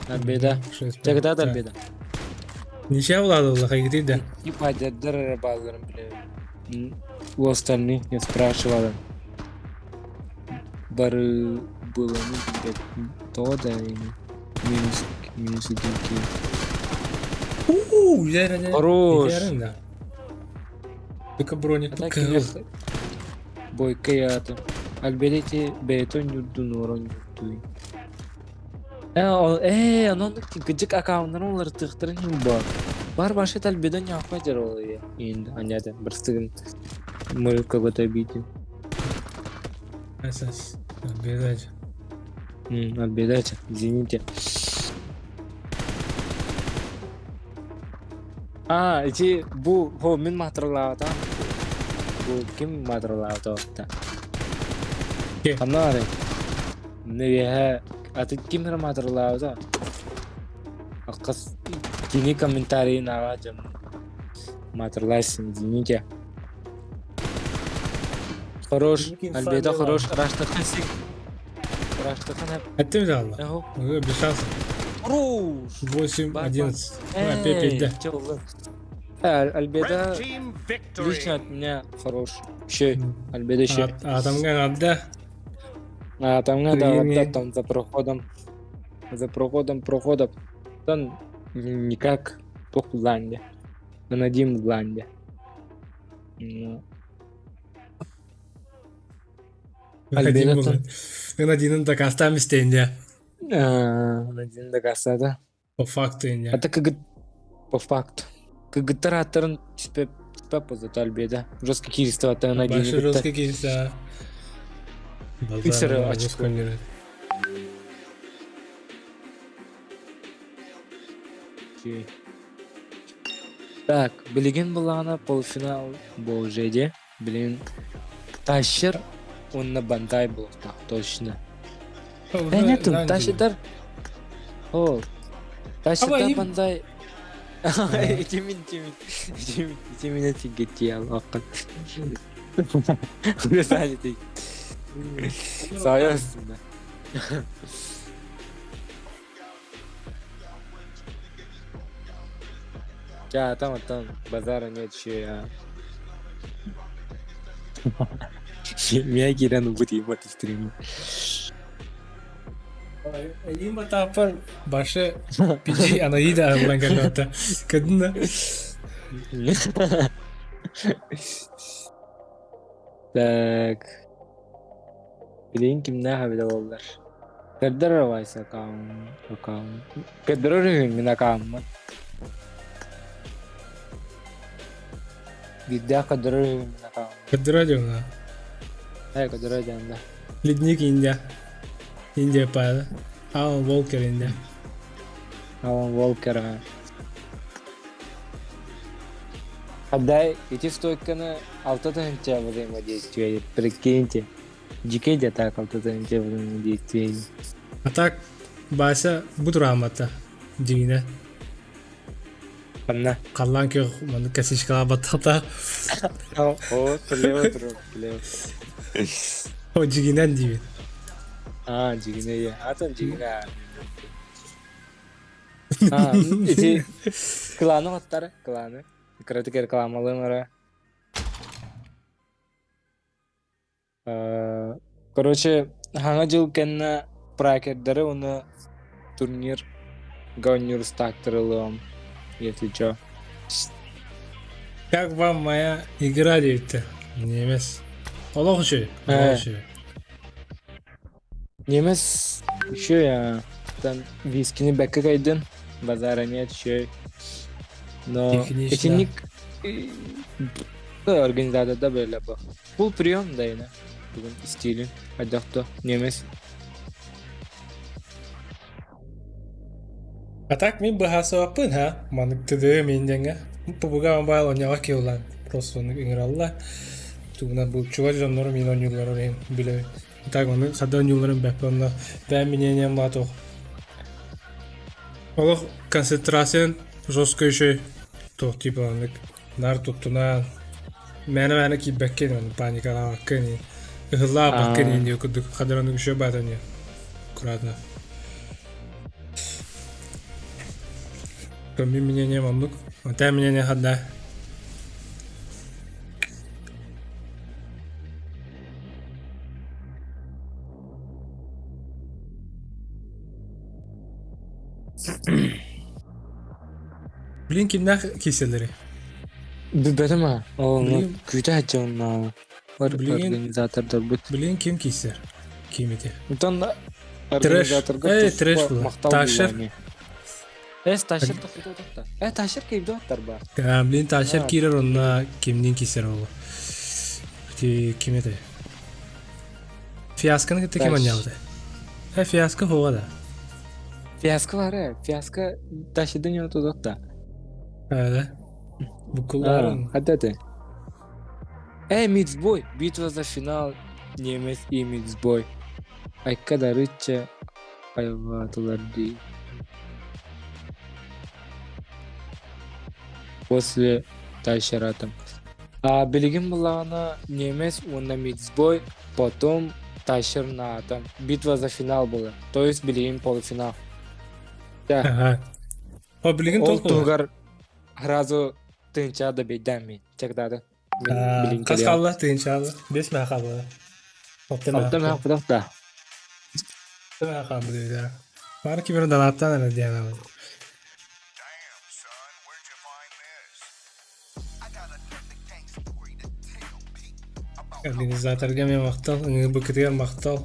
Альбеда. Жагда Альбеда. Ничего буладылла хайгытый да. Типа дердер базарым бля. У остальных не спрашивала. Бары было, ну, блядь, то да и минус, минус один килл. Уу, дьэ, Хорош! да. Только броник А так Бойка ята. Альберете бэйэтэ ньурдун орон ньурдуй. Э, ол э, онон кыдьык аккауннарын уларытыахтарын иһин баар. Бар башет Альбедо ньаахпа дьэр ол иин анята бырстыгын мы кого-то обидим. СС. Альбедо. Альбедо, извините. А, ити бу хо мин маатыралаабата. Бу ким маатыралаабата? Ким? Ханна баарый? Мин үөһэ аты ким эрэ маатыралаабыта. Аккас кини комментарийын ааҕа дьон маатыралаайсың, извините. Хорош, Альбедо хорош, Раштахан сик. Раштахан Эттим жалла. Эхо. Без шансов. Хорош! 8-11. Опять 5, да. Альбедо Red team лично victory. от меня хорош. Еще, Альбедо еще. А там да. А там надо Прими. вот там за проходом. За проходом проходом. Там никак по Ланде. Надим в Ланде. Ну, Один Альбедо Один дакастам истенде. Надин до да. По факту А инде. так как по факту. Кыгытар тебе тебя позат Альбедо. Жесткий киристова та Башы Надин. жесткий кейса. Пиксеры очко. Так, билигин булаана полуфинал бу уже Блин, Тащер он на Бантай был, так, точно. Э, нету, Тащер. О, Тащер Бантай. Итимин, тимин, итимин, итимин эти гетиал, аккан. Вы ты. Союзно. А там, там базара нет еще, я. Меня Киран будет ебать в стриме. Им тапар башы пичи анаида булан каллата. Кадына. Так. Билин кимнээх эбитэ буоллар. Көрдөр Вайс аккаунт. Аккаунт. Көрдөрөр үһүн мин аккауммун. Биирдээх көрдөрөр үһүн мин аккауммун. Кадыра Э, көрдөрөр диэн да. Ледник Индия. Индия Пайла. Алан Волкер Индия. Алан Волкер. А. Отдай, ити стойканы алта тыһынча взаимодействие, прикиньте. Дикей де так алта тыһынча взаимодействие. А так Бася бутураамата. Дигине. Ханна. Қаллан көх маны косичкаға баттата. О, слева друг, слева. О, дигинен дейбин. А, дьигинэ, я. А там дьигинэ. А, ити кланы оттары, кланы. Кыратык рекламалыым эрэ. Короче, хаҥа дьыл кэннэ пракердары уонна турнир гауннюрстактырылыам, если чё. Как вам моя игра диэбиттэр? Немец. Олох үчүгэй. Олох үчүгэй. Немец еще я там вискини бэккэ кайдын, базара нет еще. Но Технично. итинник Организаторда böyle bu. Бул прием да ина. Бүгүн стилин хайдахто немец. А так мин быһаасыбаппын ха маннык ТД мин диэҥҥэ ПБГ мобайл онньоҕо киһи просто ыҥыралла тугунан бу чугас дьоннору мин оонньуулларын иһин билэбин так ону хада оонньуулларын бэппэ онно бэйэм мнением баатох олох концентрациян жестко еще туох типа оннук наар туттунан мээнэ-мээнэ киирбэккин ону паникалаабаккын ыһыллаабаккын иин курдук хадыр оннук еще баатан аккуратно. Мин мнением оннук. Ата мнение хадда. Блин, кимнээх киселери? Билбэтим а. Ол Блин. күүтэ сылдьан Блин. организатордарбыт. Блин, ким кисер? Ким ити? Онтон Трэш. организаторга Эй, туспа трэш була. махтал Ташер. буолла Эс Ташер тохтотохта. Э Ташер киирдэ аттар ба. Блин, Ташер киирэр онно кимниин кисер ол? Ити ким этэй? Фиасконы кытта ким Таш. анньаабытай? Э, фиаско хуга да. Фиаско бар э. Фиаско Ташерден ётодохта. Да. Букулларын. Хата ты. Э, Мидсбой. Битва за финал. Немец и Мидсбой. Айка да рыча айватылар дии. После Тайшератом. А билигин буллаҕына немец уонна Мидсбой, потом Тайшер на там битва за финал была. То есть билигин полуфинал. Да. Ага. О, билигин Ол толку. туһугар сразу тыынча да бейдам мин. Чагдады. Билин Хас кэлиэм. хаалла тыынчаалла. Бес маа хаалла. Алта маа Алта маа кудах да. Алта маа хаалла да. Бары кибер донаттан эрэ диэн аҕай. Организаторга эмиэ махтал, ыҥырбыккытыгар махтал.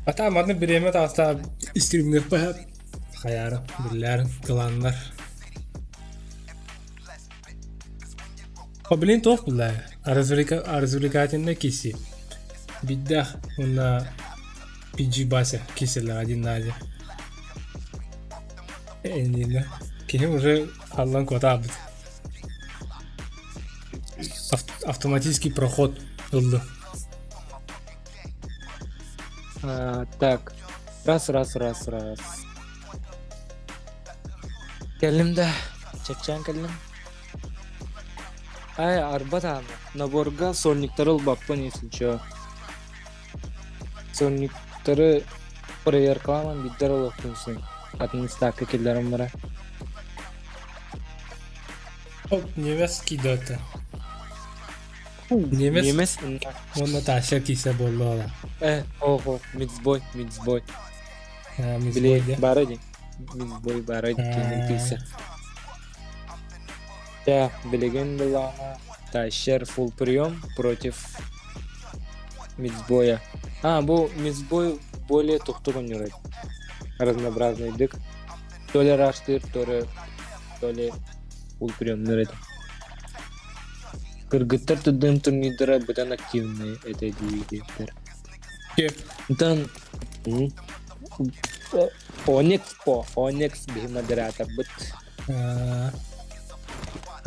Ата маннык бириэмэ таҕыста стримныахпа хайаары биллээр кылааннар. О, блин, туох булла развлекательный киси. Биддах уонна PG Бася киселлэр один на один. Эннилэ. Киһи уже халлан куотаабыт. Автоматический проход ылла. А, так. Раз, раз, раз, раз. Кэллим да. Чэпчээн кэллим. Ай, арба даҕаны. Наборга сольниктары ылбаппын, если чё. Сольниктары проверкаламан биирдэр олохпун син. Атын ставка киллэрэн барар. Ол немец кидота. Немец Немец уонна Тася кисе буолла ого, мидсбой, мидсбой. Мидсбой Били бары дии. Мидсбой бары дии кисе. Да, билигин былаана Тащер фулл прием против мидсбоя. А, бу мидсбой более тухтук оонньуур разнообразныйдык. То ли раштыыр, то ли, то ли фулл приемнуур этэ. Кыргыттар тудым турнирдара быдан активные это диэбиттэр. Онтон Оникс по Оникс биһи модераторбыт. А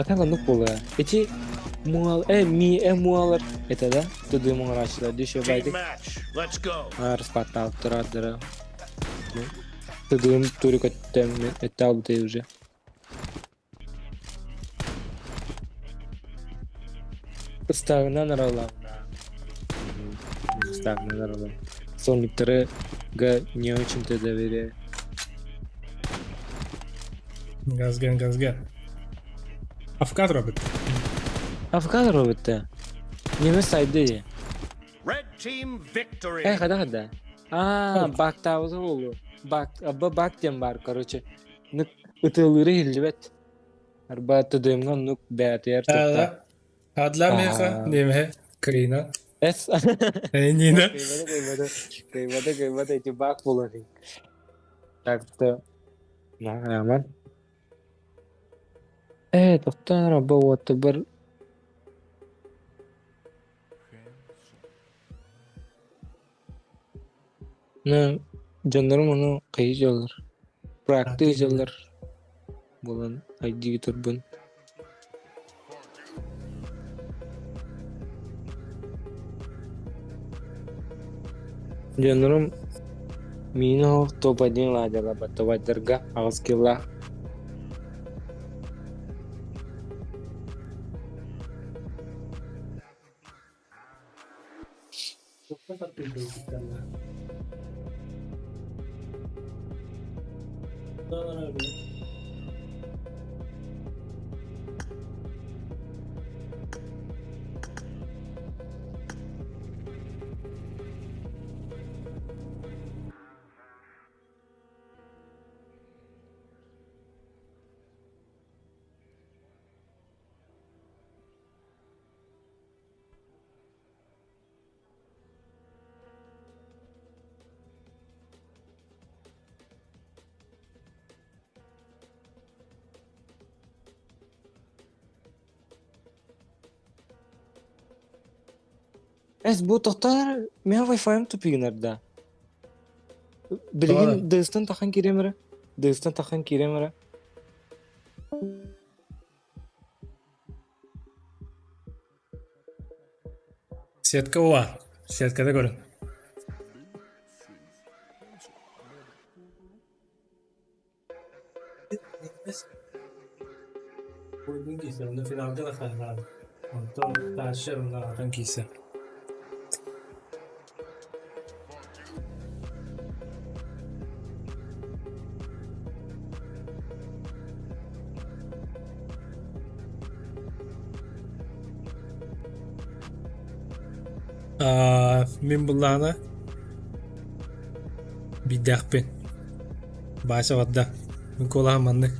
так оннук буолуо. Ити муал ми муалар это да? Туды муҥарааччылар дии Team байтик. match. Let's go. Аар спаттаабыттара Тыдыым турик өттөм өттө уже. Ыстаагынан аралаам. Ыстаагынан аралаам. Сонниктары не очень-то доверяю. Газген, газген. Афкат робит. Афган робитте. Неме сайды. Red team victory. Э, хада хада. А, бактаабыта буолуо. Бак, абба бак диэн баар, короче. Нык ытыалыыры иһиллибэт. Арба тыдыымҥа оннук бээтигэр тутта. Адла меха, неме, Карина. Эс. Нина. Кыйбата, кыйбата. Кыйбата, кыйбата, эти бак буолар. Так что, аман. Ээ, тохтоон эрэ бу уоттарбар На дьоннорум ону хайыы дьаллар, практик дьаллар буолан айдыы турбун. Дьоннорум миин оһох топ-один ладьалар тобайдарга аҕыс килла. Эс бу тохтоор мин Wi-Fi-м тупигынар да. Билигин дыстан тахан киирем эрэ. Дыстан тахан киирем эрэ. Сетка уа. Сеткада көрүн. Ойдун киирсэ, онно финалга да хаһыраан. Онтон дальше онно киирсэ. Мин буллаҕына биирдээхпин. Бааса барда. Мин куолаһым маннык.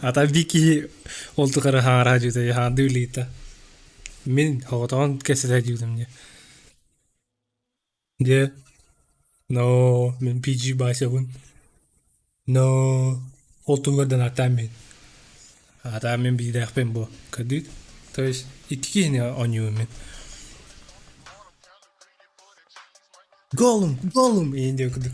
Ата биир киһи ол тухары хаҥараһа дьүтэ хаандыы үлүйдэ. Мин оҕотоҕун кэсэтэ дьүтүм дии. Дьэ, но мин PG Васябын. Но ол туһугар да ааттаан мин. Аатаан мин биирдээхпин бу. Көрдүүт? То есть икки киһини оонньуубун мин. Голум, голум иин диэн курдук.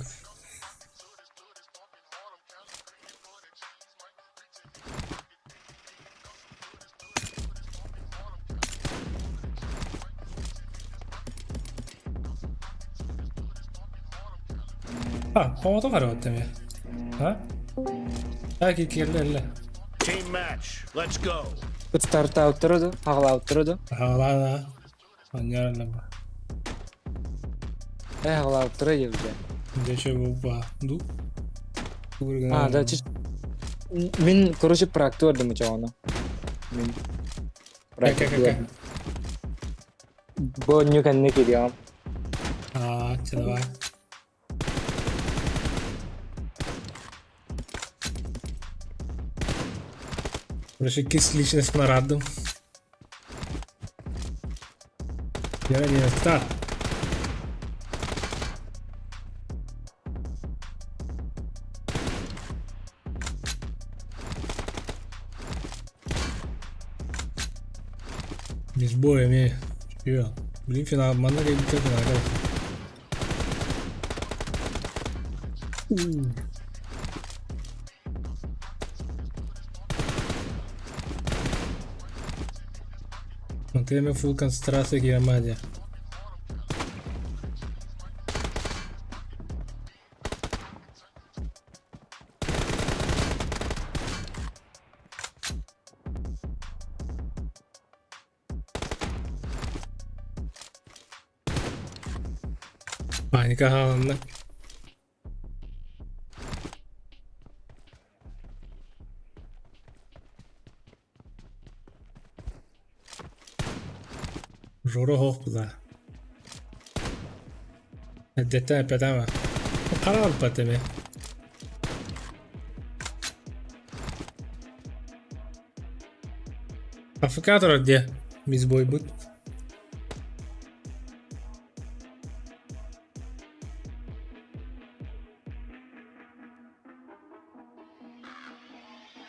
А, оҕото карабат эмиэ. А? А, киирдэ эллэ. Team match. Let's go. Стартаабыттара да, хаҕалаабыттара да. Хаҕалаана. Анньар ба. Э, хаҕалаабыттара диэбитэ. Дьэ, бу ду. А, да, мин, короче, практик бардым учаҕына. Мин практик бардым. Бу онньу кэннэ кириэҕим. А, давай. Короче, кис личность нарадым. Я не старт. Без боя мне. Блин, финал. Манна как финал. Manteneme full концентрация Германия. Паника хааланна. Жора хоох була. Эрдэттэн эппэтэҕим Хара алпат эмиэ. АФК турар диэ мисс бойбут.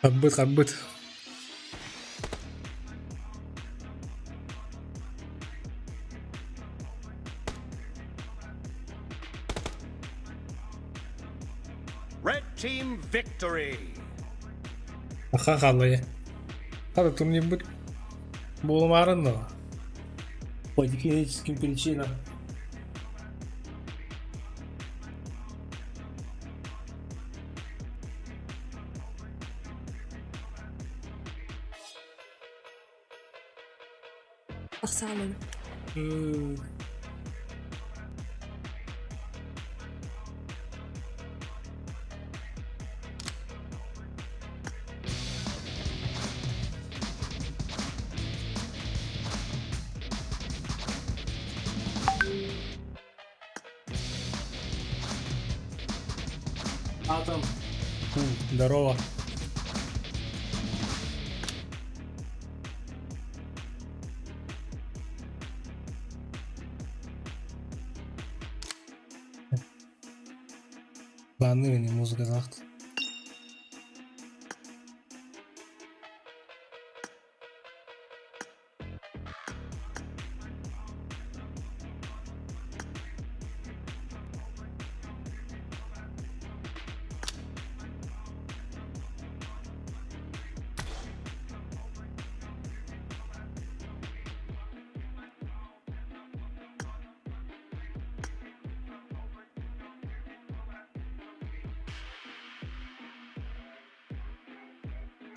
Харбыт, харбыт. Red team victory. Аха хааллайа. Хата турнирбыт буолумаарын да. По техническим причинам. Тахсаалын. Атом. Здорово. Баанныыр ини музыкалаах.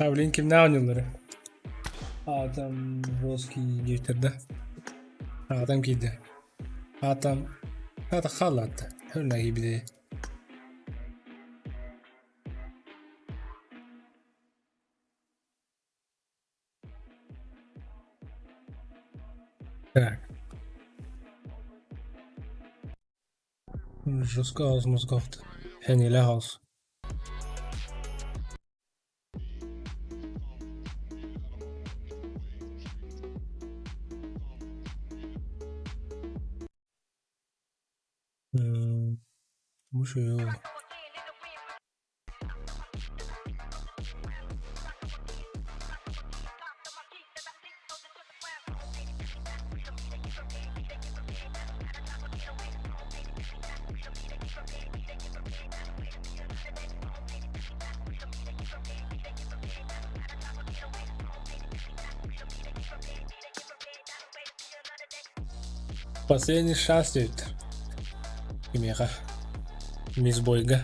Павлин кимнээх оонньууллара? Аатам Волжский диэбиттэр да. Аатам киирдэ. Аатам аата хааллаатта. Хөрнө киирбитэ. Так. Жестко хаос мозговт. Хениле хаос. Мушу. Последний шанс диэбиттэр. Кимиэхэ? Мисс Бойга.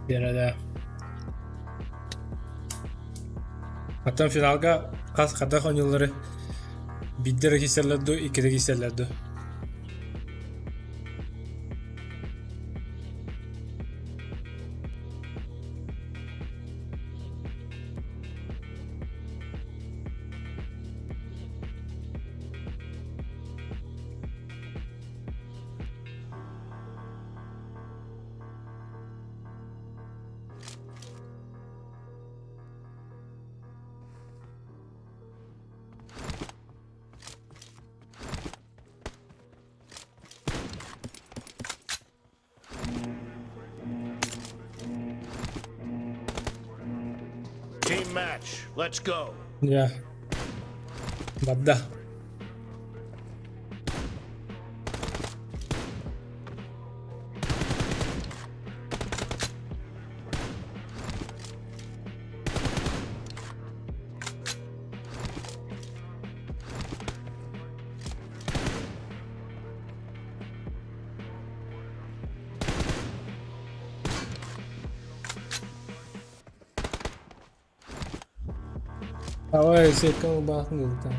Биэрэлээ. Оттон финалга хас хадах оонньуулары биирдэ эрэ киирсэллэр дуу, иккитэ киирсэллэр дуу? Team match. Let's go. Дьэ, барда. Давай, сетка ылбаатын дылыта.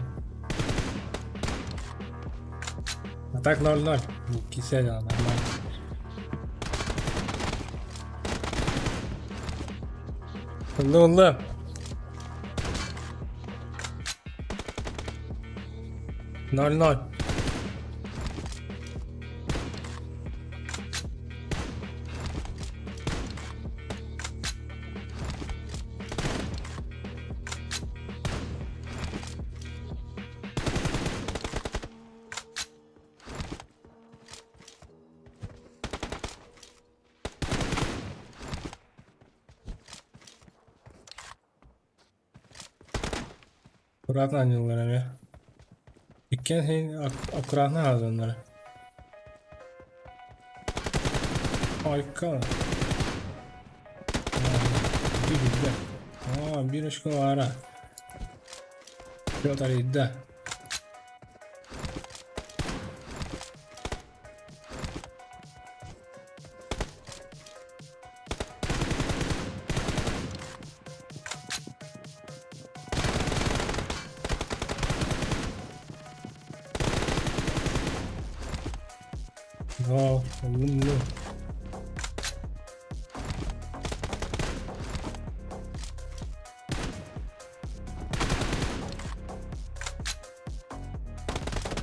А так 0-0. Кисе да нормально. Ылла ылла. 0-0. Аккуратно анньыллар эмиэ. Иккиэн иһин аккуратно аһатаннара. Айка. Биир Аа, биир очко баара. Петр арыйда. Оо, ыллым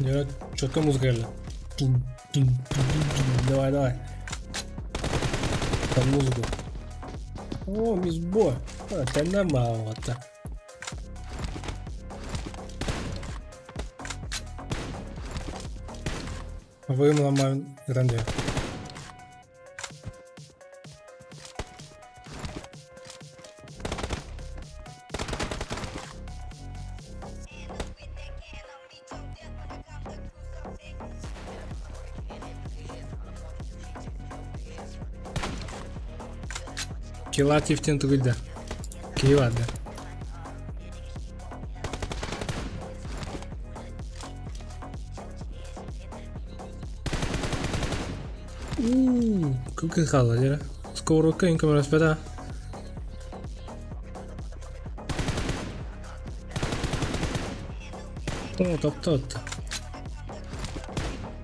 Дьэ, четко музыка кэллэ. Тун, тун, тун, тун, тун. Давай, давай. Под музыку. О, мисс Бо. Тэннэн баҕалаата. Вымламаан ытан диэ. Килативтен тугуйда. Киһи барда. Уу, кыл хаалла дьэ. Сковородка иҥ көмөлөспөтө. О, топтоотто.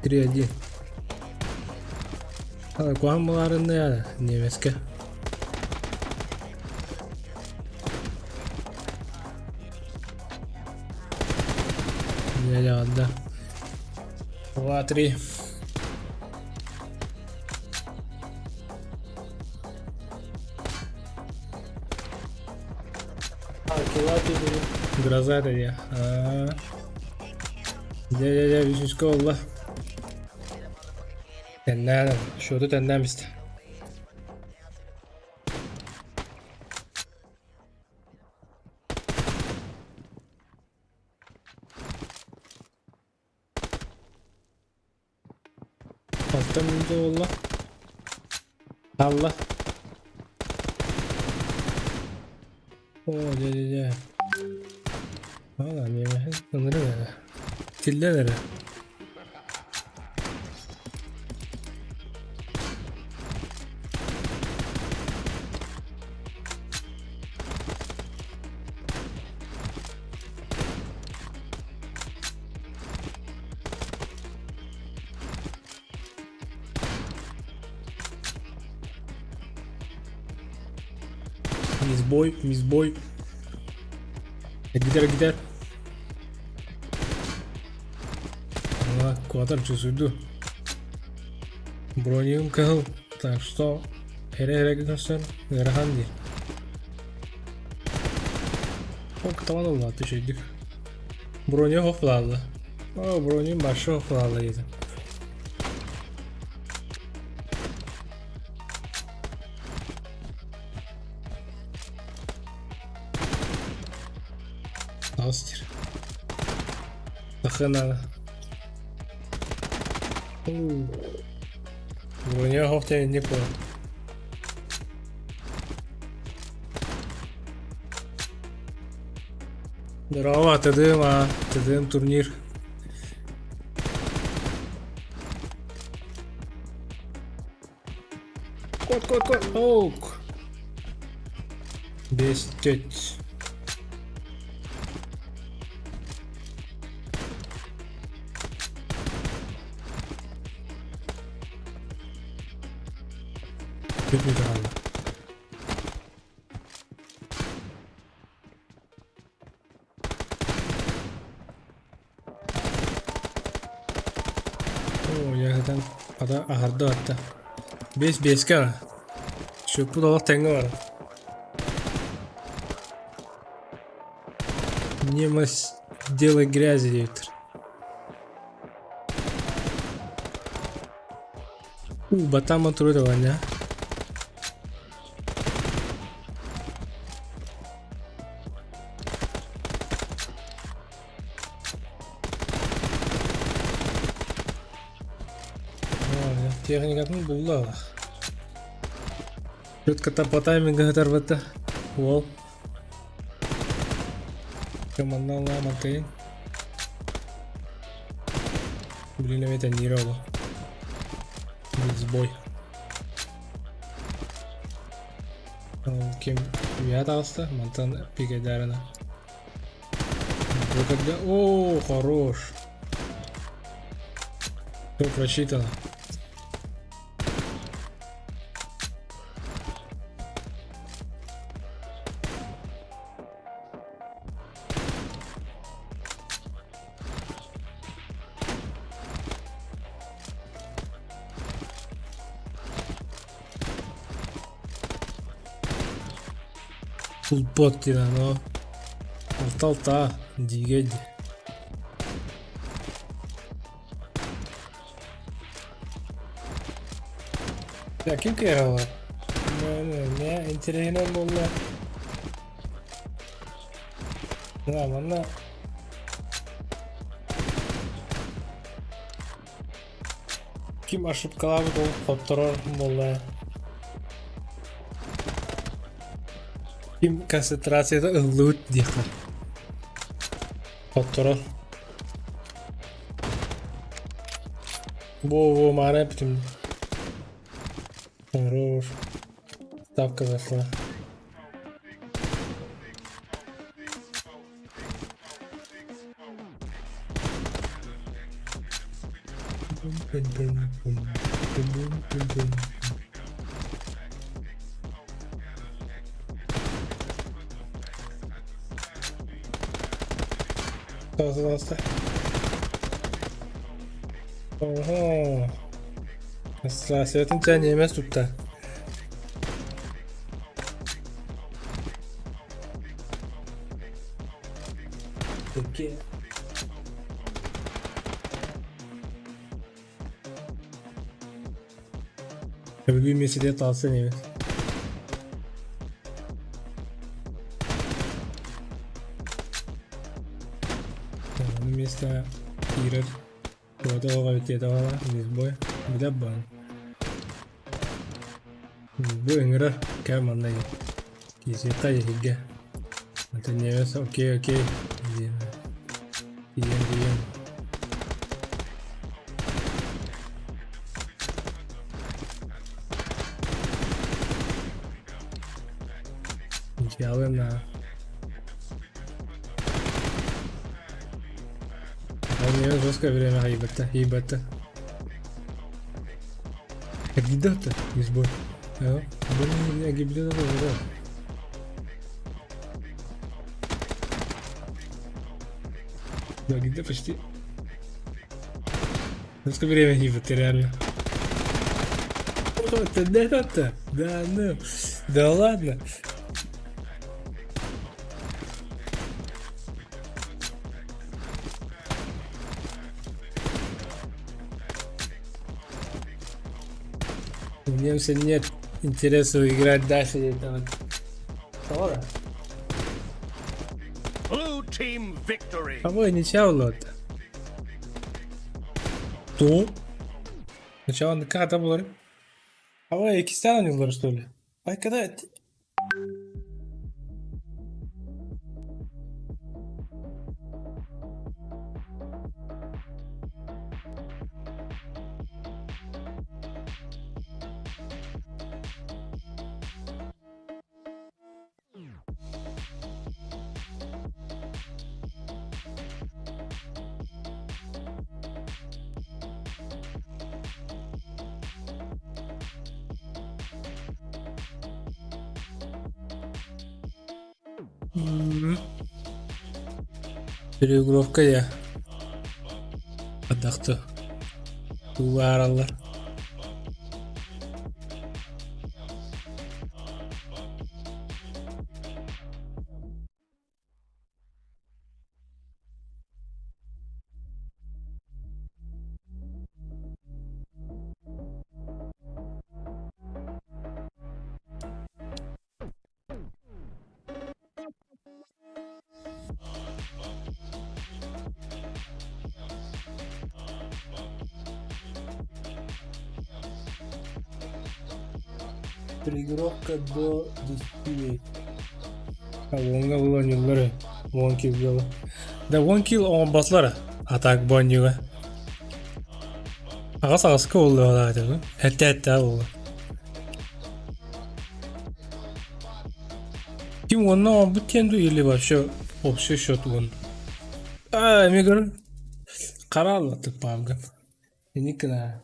3-1. Куһаҕан буолаарынная немецкэ. Дьэ, 2-3. Гроза это дьэ. Дьэ, дьэ, дьэ, үсүскэ буолла. Тэннээн, счету тэннээн истэ. Алта мүнүүтэ буолла. Хаалла. Оо, дьэ, дьэ, дьэ. Ала, миэмэһин ынырык эрэ. Тиллэн эрэ. Мисбой, мисбой. Gider gider. Ала, куотар чувствую. Броньум кыһыл. Так что эрэ-эрэ көрсөн ыарахан дии. Ок, табан ылла түшөйдүк. Броня хофлаалла. О, бронем большой хофлаалла диэтим. Астер. Нахрена. Броня хофтя не понял. Здорово, ТДМ, а, ТДМ турнир. Кот, кот, кот, ок. Бес, теть. Түөрт мүнүүтэ хаалла. Оо, дьэ хата аһарда барда. Биэс биэскэ бар. Счеппут олох тэҥҥэ барар. Немец дело грязи диэбиттэр. У, батама турудование. Техникатын булла. Четко по таймингу сытарбыта. Уол. Манна мантайын. Блин, это не роло. Сбой. Ким я таҕыста, мантан пикэдаарына. Вы когда... О, хорош. Все просчитано. Фулбот диэн ону алта алта диигэ дии. Я ким кыайалар? Не, интэриэһинэй буолла. Да, манна ким ошибкалаабыт ол хотторор буолла. Ким концентрацията ыллыбыт диэххэ. Хотторор. Во-во, маара эппитим. Хорош. Ставка зашла. Пожалуйста. Ого. Концентрациятын чэ ньиэмэс тутта. Икки. Бүгүн миэстэтигэр таҕыста ньиэмэс. Ону миэстэҕэ киирэр Куота оҕо тиэтэҕэ бой билэр баан. Бу ыҥырар кээ манна киисиэххэ иһиргэ. Это немец окей окей диэн диэн диэн. Дьиалын У жесткое время ебать ебать. Где-то избой. А? Блин, я гиблю да. Да, где почти. Жесткое время ебать, реально. Это это Да, ну. Да ладно. У немца нет интереса играть дальше. Это вот. Blue team victory. А вы ничья лот. Ту. Сначала на булар. А вы иккистээн оонньууллар что ли? Ай, когда... Переигровка я. Адахты. Тугаараллар. Переигровка до 10. А уоҥҥа был оонньууллар One kill буолла. Да one kill оҥорботлор а так бу оонньууга. Аҕас аҕаска буолла этэ Этте этте буолла. Ким уонна оҥорбут диэн дуу или вообще общий счет уон. Аа эмиэ көрөн хара аллаттык паамгын. Инник гына.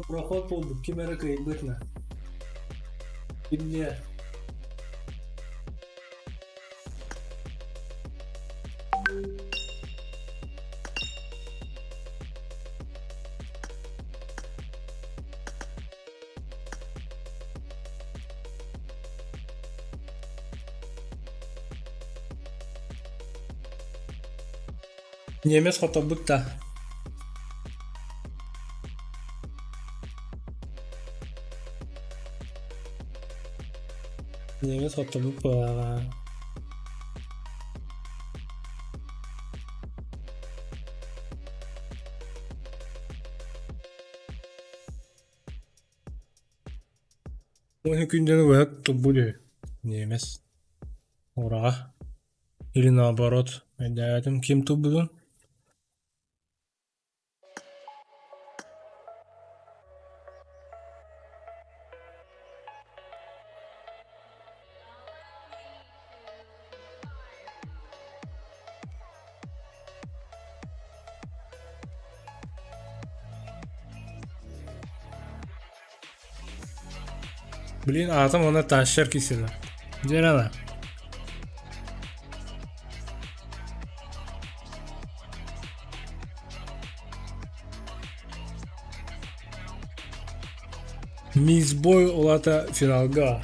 Проход буолбут ким эрэ кыайбыт на. Кимне? Немец хоторбут да. Немец хоторбут буолаҕа. Уонна күндүнү быһа туппут үһү немец ураҕа или наоборот өйдөөбөтүм ким туппутун. Блин, аатым уонна тащер киселэ. Дьэ Мисс Бой улата финалга.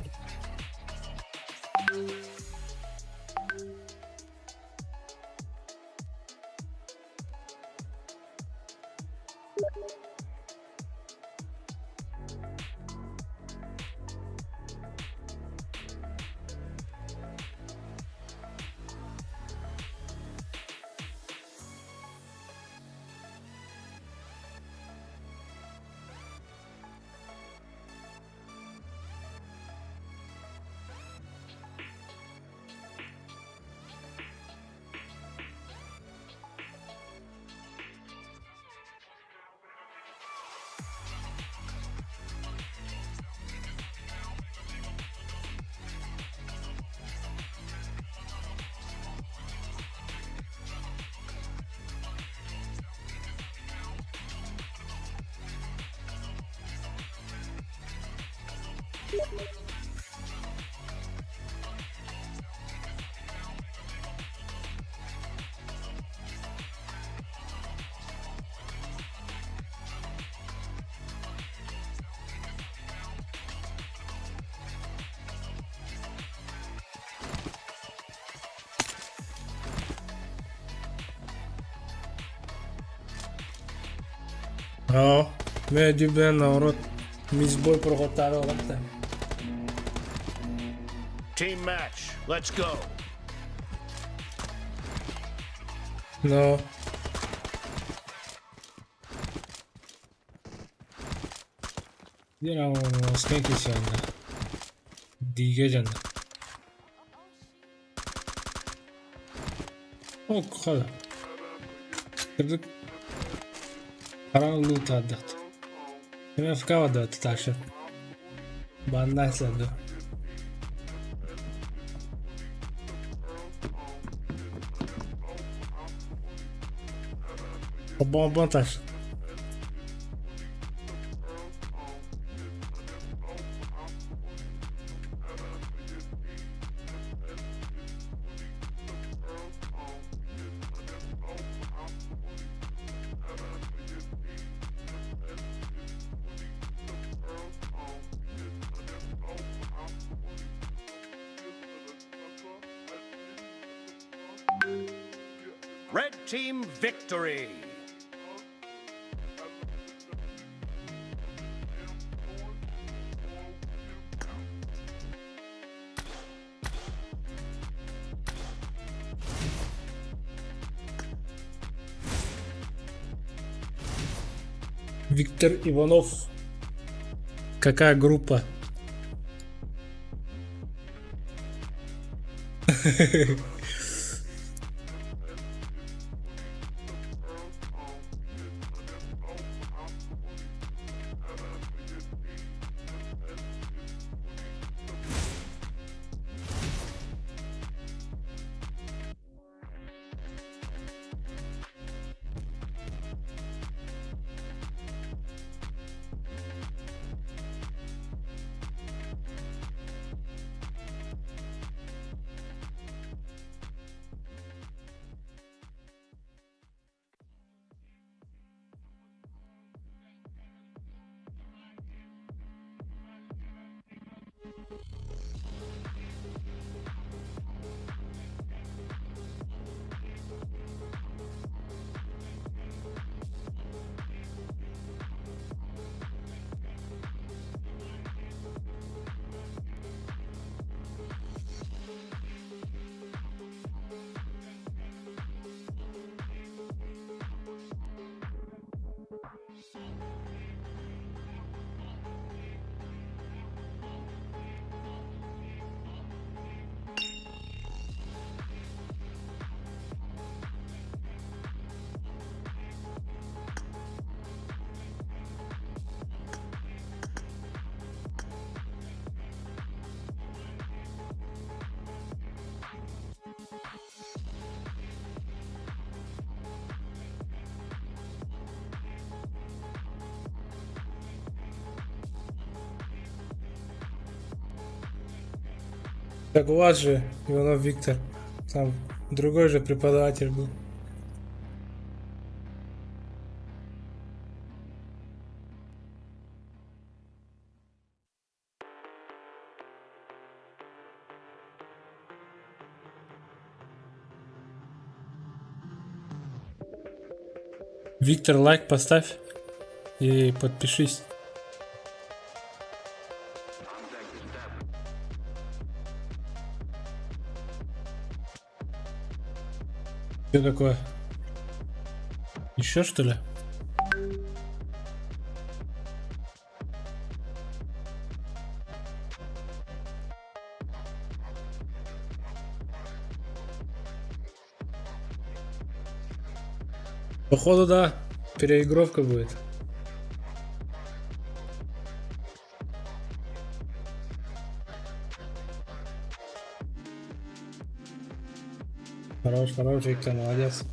Оо, мэ наоборот Мисс Бой проходтаары олохто. Team match. Let's go. No. Диэн кисианна. Дигэ дьанна. Ок, хала. Кырдык Харан луутаадат. МФК да Таша. Баннай сады. Бон Таша. Red team victory. Виктор Иванов. Какая группа? Так у вас же, Иванов Виктор, там другой же преподаватель был. Виктор, лайк поставь и подпишись. Что такое? Еще что ли? Походу, да. Переигровка будет. Хорош, хорош, Виктор, молодец.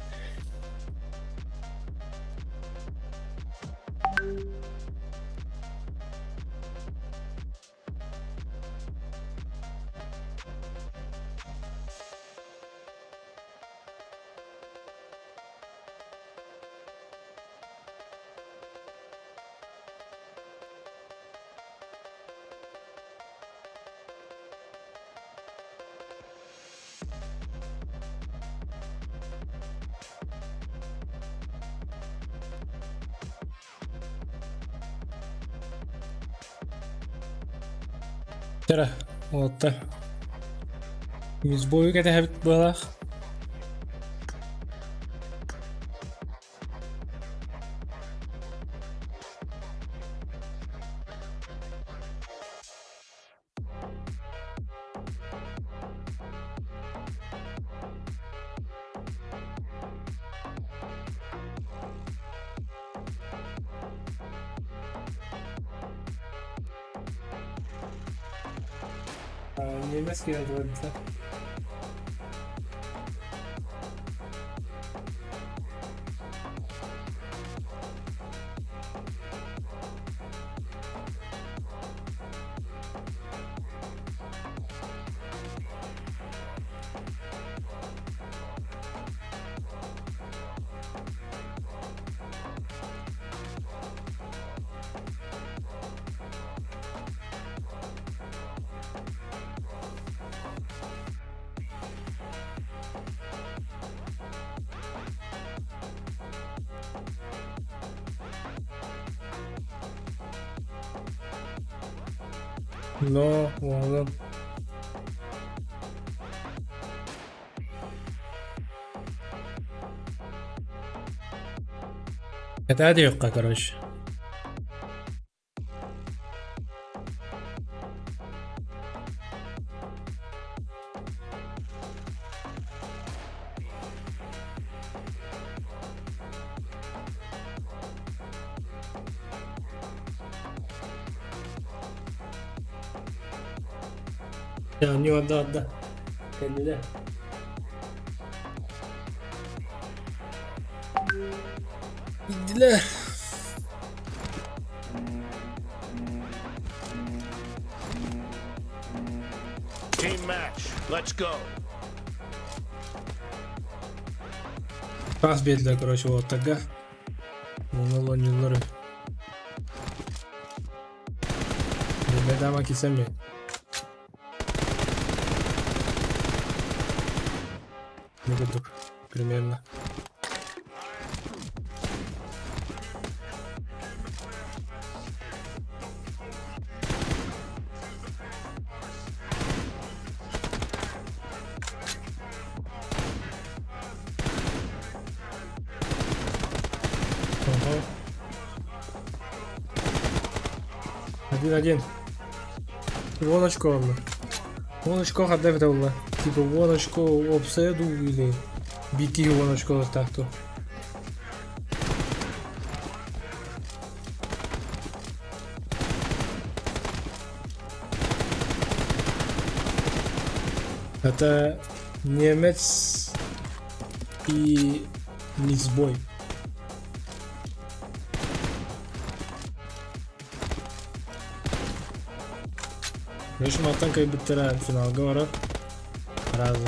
Тера, вот Мисбою кэтэһэбит быһалаах. Немец киирэн турар. Но, оҕолор. Кэтээ диэххэ, короче. Оонньуу ордо ордо. Кэннилэр. Билдилэр. Team match. Let's go. Пас биэрдилэр, короче, уолаттарга. Уонна оонньууллар. Бэдама кисэми. Не курдук примерно. Ага. 1-1. Уон очко ылла. Уон очко ханна эбитэ буолла? Типа уон очко уопсайа дуу или биир киһи уон очко ылыахтаах дуо? Это немец и мисбой. Үс мантан кыайбыттара финалга барар. Разы.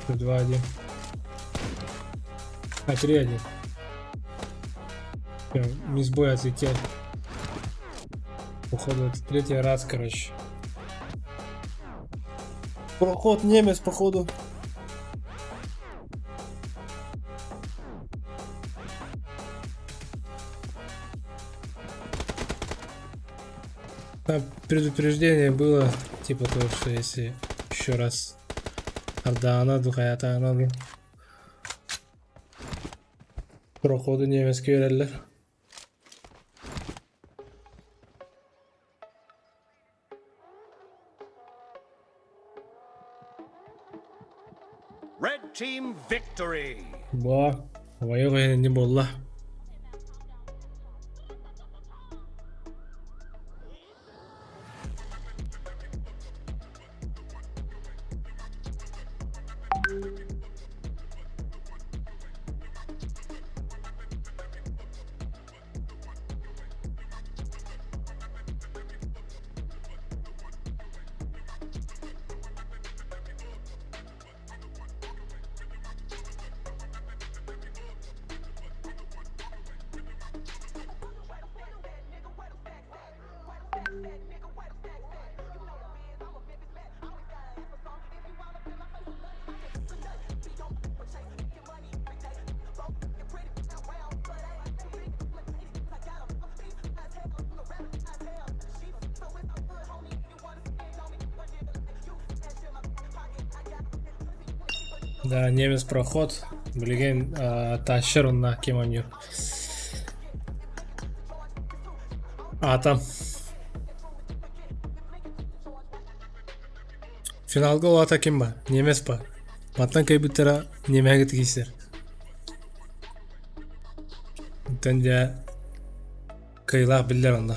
2-1. А, 3-1. Мисбой отлетел. Походу, это третий раз, короче. Проход немец, походу. Там предупреждение было, типа того, что если еще раз Ардаана духаята ананы проходу немецкий берэллэр. Red team victory. Бо, воевая не буолла. Да, немец проход. Билигин тащер онна кем оонньуур. Аата Финалга ол аата ким ба? Немец ба? Мантан кыайбыттара немеһэ киирсэр. Оттон дьэ Кыайыылаах биллэр онно.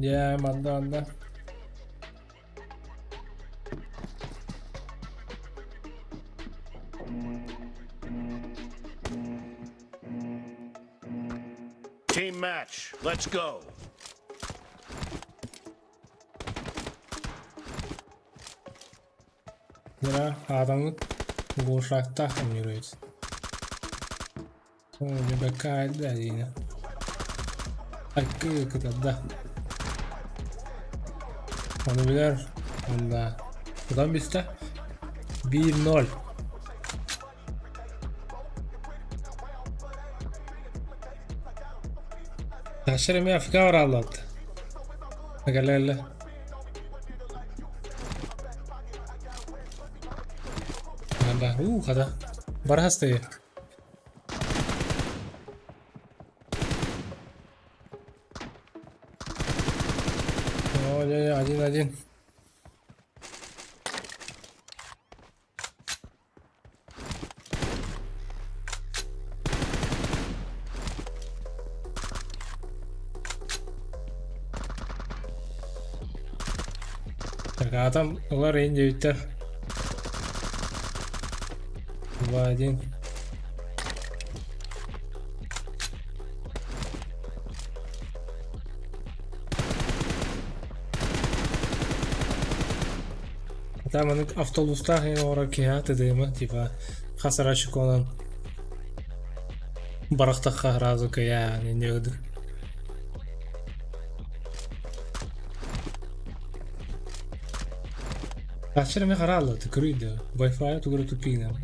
Дьэ, манна онно. Team match. Let's go. Мына адамы глушактах тренируется. Бэкэ да. Ону билэр уонна тутан бистэ. 1-0. Тахшыр эмиэ Африка барааллаат. Кэлэ Да, уу, хата. Барахастыы. О, не, один, один. Так, а там ылар иһин диэбиттэр. Два, один. Там маннык автобустаах иһин оҥорор киһи тыдыыма, типа хас эрэ очконан барахтахха сразу кыйаан инньэ Тахсар эмиэ хараалла, көрүй да, Wi-Fi тугу эрэ туппигинэн.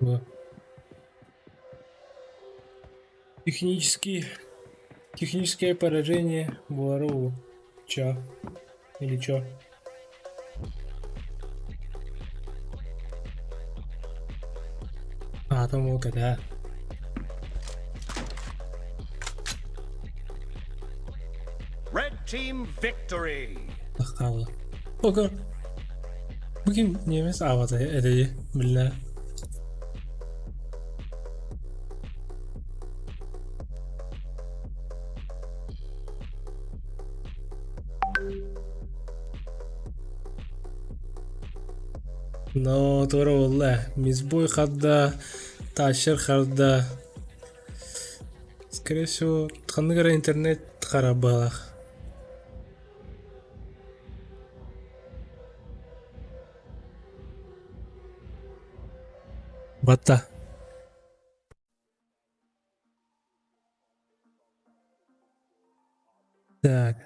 Да. Технический, техническое поражение Буарову. Чё? Или чё? А, там вот это. Red team victory. Хаалла. Покер. Бу ким немец аабата этэйи биллэ. Но туора буолла. Мисбой харда, Тащер харда. Скорее всего, ханнык эрэ интернет харабалах. Батта. Так.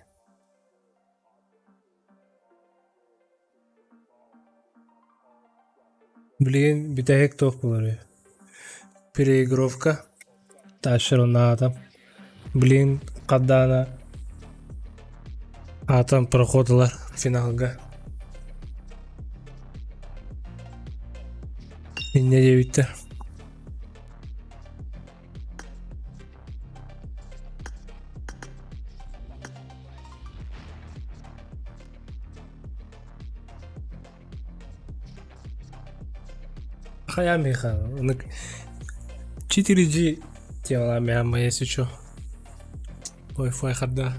Билигин бүтэһик туох буоларый? Переигровка. Тащер унаатам. Билигин хаддаана аатан проход ылар финалга. Инньэ диэбиттэр. Хайа Михаил, 4G тела мяма, если чё. Wi-Fi харда.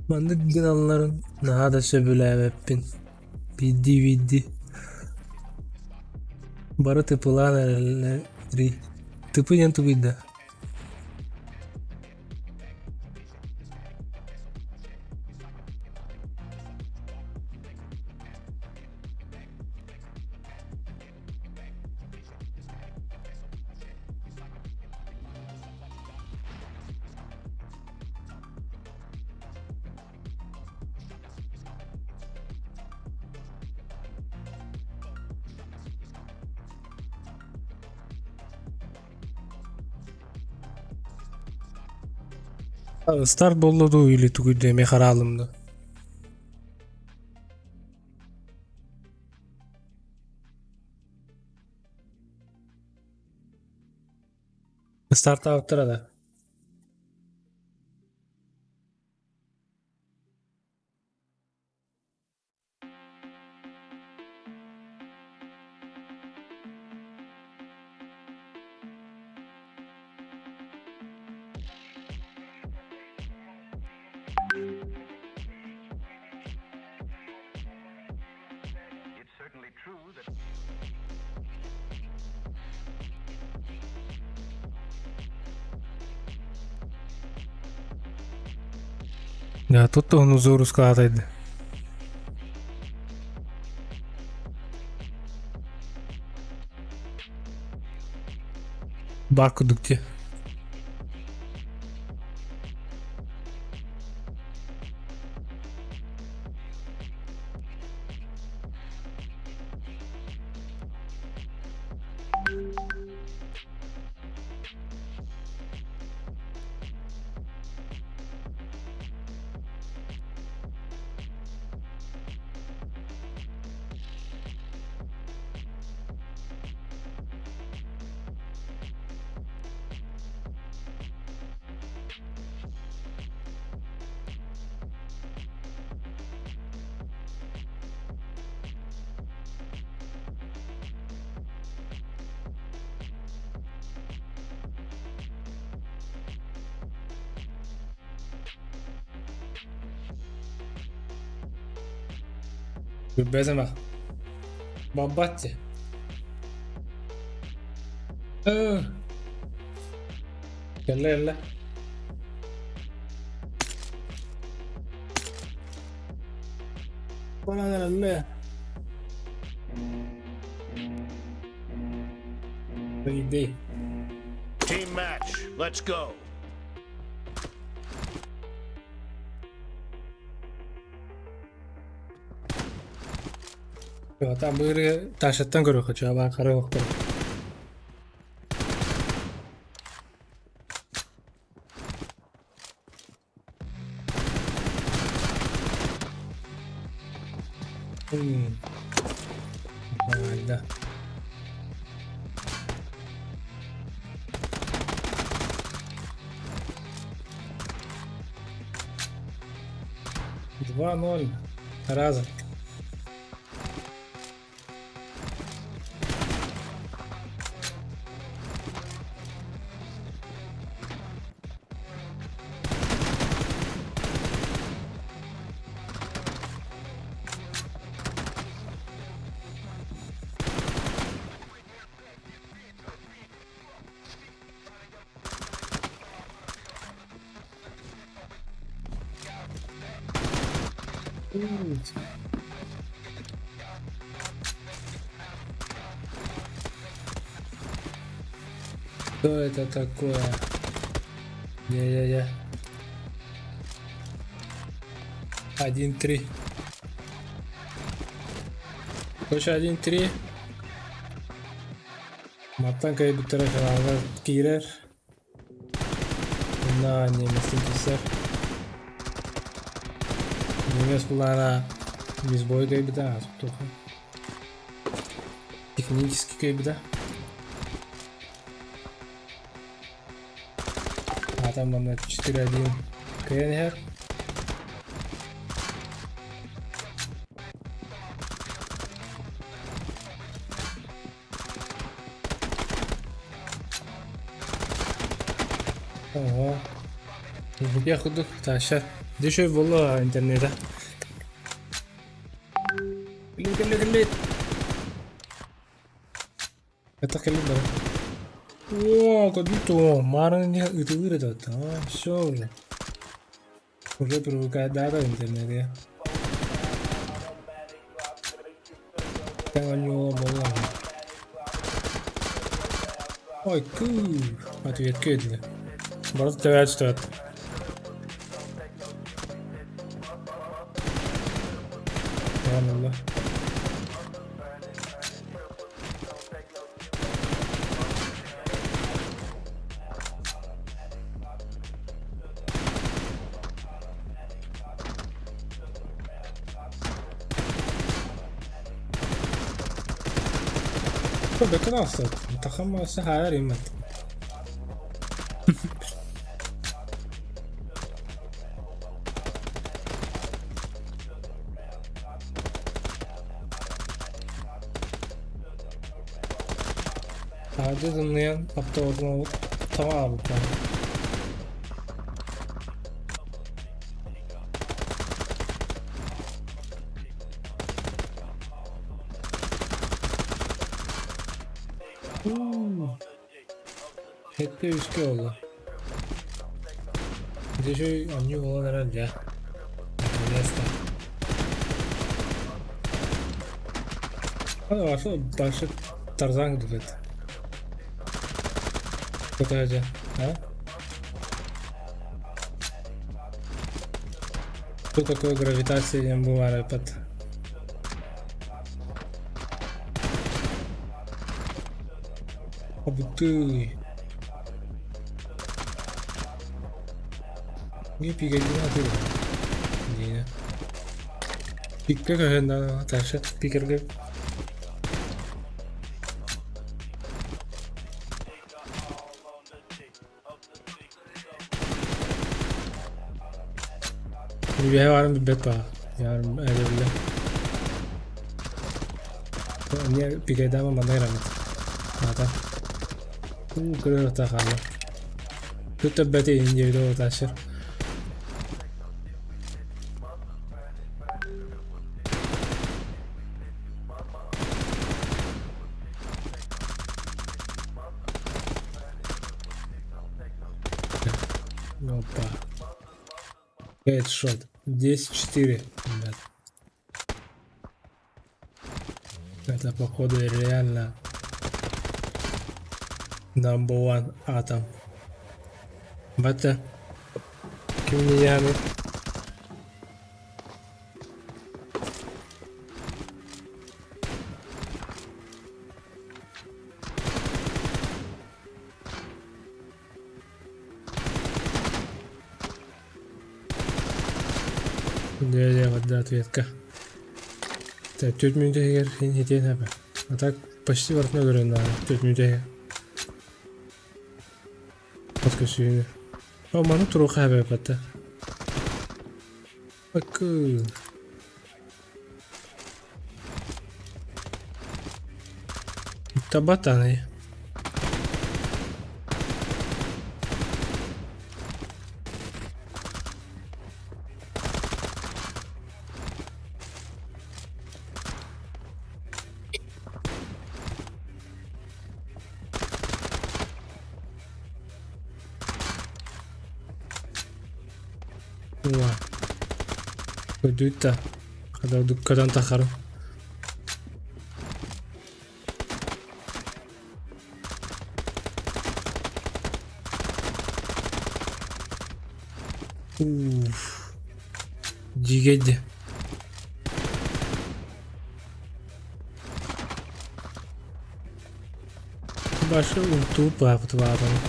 Маннык гыналларын наһаа да сөбүлээбэппин. Биирдии-биирдии. Бары тыпылаан эрэллэрий. Тыпы диэн тугуй да? Старт буолла дуу или тугуй дуу эмиэ хараалым да. Стартаабыттара да. Да, тут он узору складывает. Бар курдук дии. Бэзэма. Бабатти. Кэллэ кэллэ. Кэллэ. Иди. Team match. Let's go. Там быыры Ташаттан көрүөххэ чуолаан хара охтор. Да. 2-0. Разом. Что это такое? Не-не-не. 1-3. Короче, 1-3. Маттан кайбыттара финалга киирэр. Уонна немецтин киирсэр. Немец булаана мизбой кайбыта туха. Технически кайбыта. А там манна 4-1 кыайан иһэр. Ого. Иһитиэх курдук Таша. Дешев буолла интернета. Кэлли кэлли кэлли. Это кэлли бара. О, как будто марын ытылыр этот. А, все уже. Уже привыкает, да, да, интернет. Тэҥ буолла. Ой, ку. Ответ кэдли. Барыта тэбээт стоят. Ылла. Бэкэн Тахам өссө хаайар иммэт. Таһырдьа тымныйан, оптуобуһун ылбыт, тоҕо аҕалбыттара. Уу, Сэттэ үскэ буолла. Дьэ үчүгэй оонньуу буолан эрэр дьэ. Наконец-то. Дальше Тарзан идет. Какая же, а? Что такое гравитация диэн бу баар эппэт. Абытый. Не пигалина ты. Не. Пикка көһөн дальше пикерге. Үөһэ баарын билбэт баа. Ярым эрэбилэ. Эмиэ пикэйдаама манна ыраммыт. Аата. Уу көрөр ата хаалла. Тут бэти индиэбит ол ташыр. Опа. Хедшот. 10-4, ребят. Это походу реально number one атом. Бата. Кимнияны. Дьэ, дьэ, вот ответка. Так, 4 мүнүүтэ иһигэр итиэн эбэ. А так почти барытын өлөрөн наада. 4 мүнүүтэ иһигэр. От көсүүнү. О, маны туруха эбэ бата. Акы. Табатаны. Уа. Көрдүүт да. Хада дуккадан тахарым. Уф. Дьигэйди. Башы унтуут баапыт баатаны.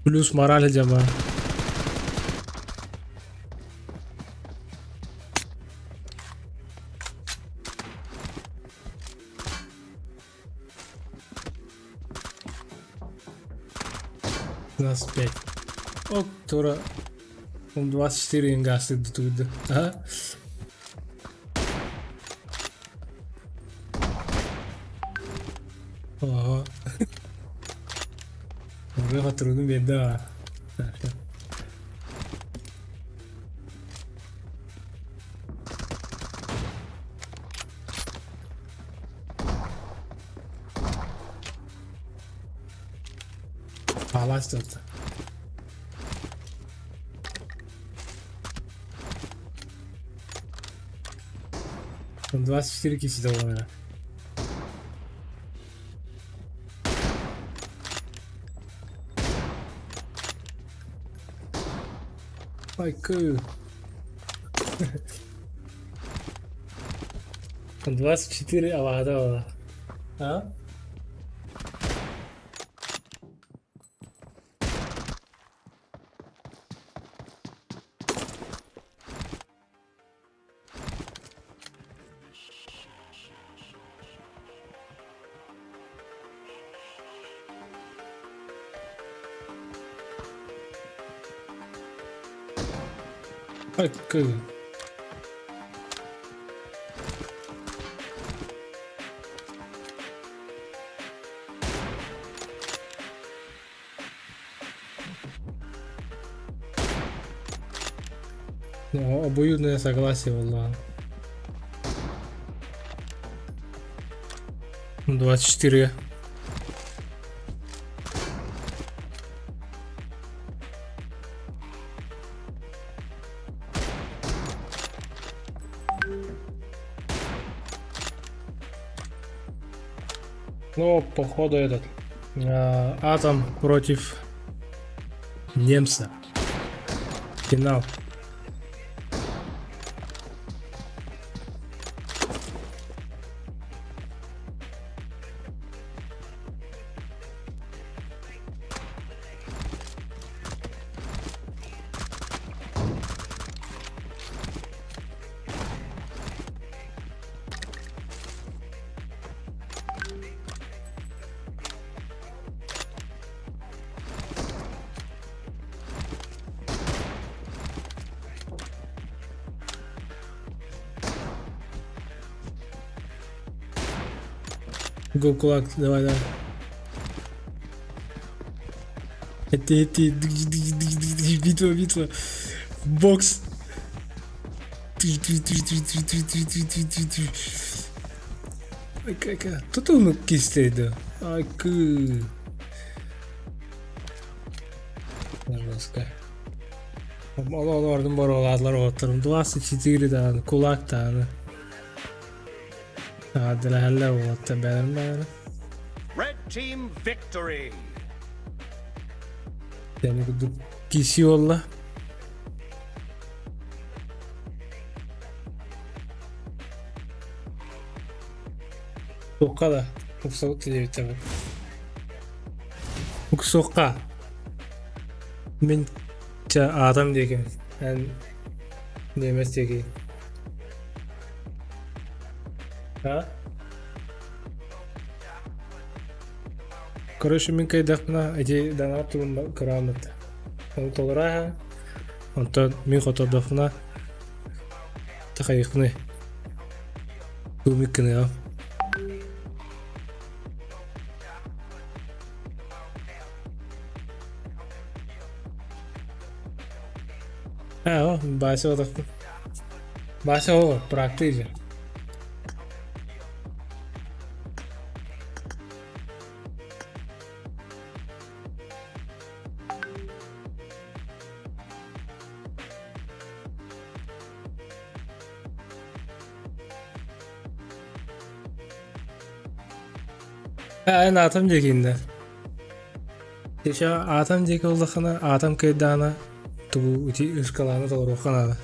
Плюс мораль дьаба. Нас 5. О, тура. Он 24 ингасы тут. А? Ого. Уже патрону беда. Палас тут. Он 24 киси довольно. Айкы. 24 авада. А? Айкы. Ну, обоюдное согласие буоллаҕа. 24. Ну, походу этот Атом против немца. Финал. Го кулак, давай, давай. Это, это, битва, битва. Бокс. Тутууну кистейді. Айкы. Пожалуйста. Олордун боруолаатылар уолаттарым. 24 даҕаны, кулак даҕаны. Эҕэрдэлэһэллэр уолаттар бэйэлэрин бэйэлэрин. Red team victory. Дьэни курдук киси буолла. Туохха да уксабыт диэбиттэр. Уксуохха. Мин чэ аатам диэки эн немец диэки. А? Короче, мин кыайдахпына ити донат тугун кырааммыт. Ону толору Онтон мин хотордохпуна такайыхпыный. Тумик гыныам. Аа, бааса отохпун. Бааса оо, практика. Эн аатым диэки иннэ. Еще аатым диэки буоллаххына, аатым кыайдаҕына тугу ити ыскалааны толоруохха наада.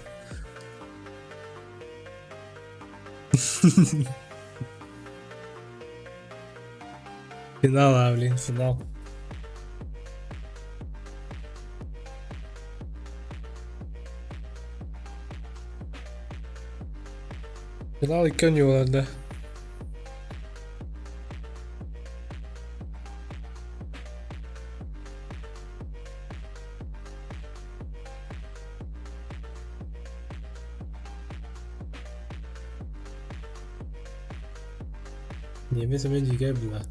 Финал, а, блин, финал. Финал икки оонньуулар да. Немец эмиэ дьиикэй буолла.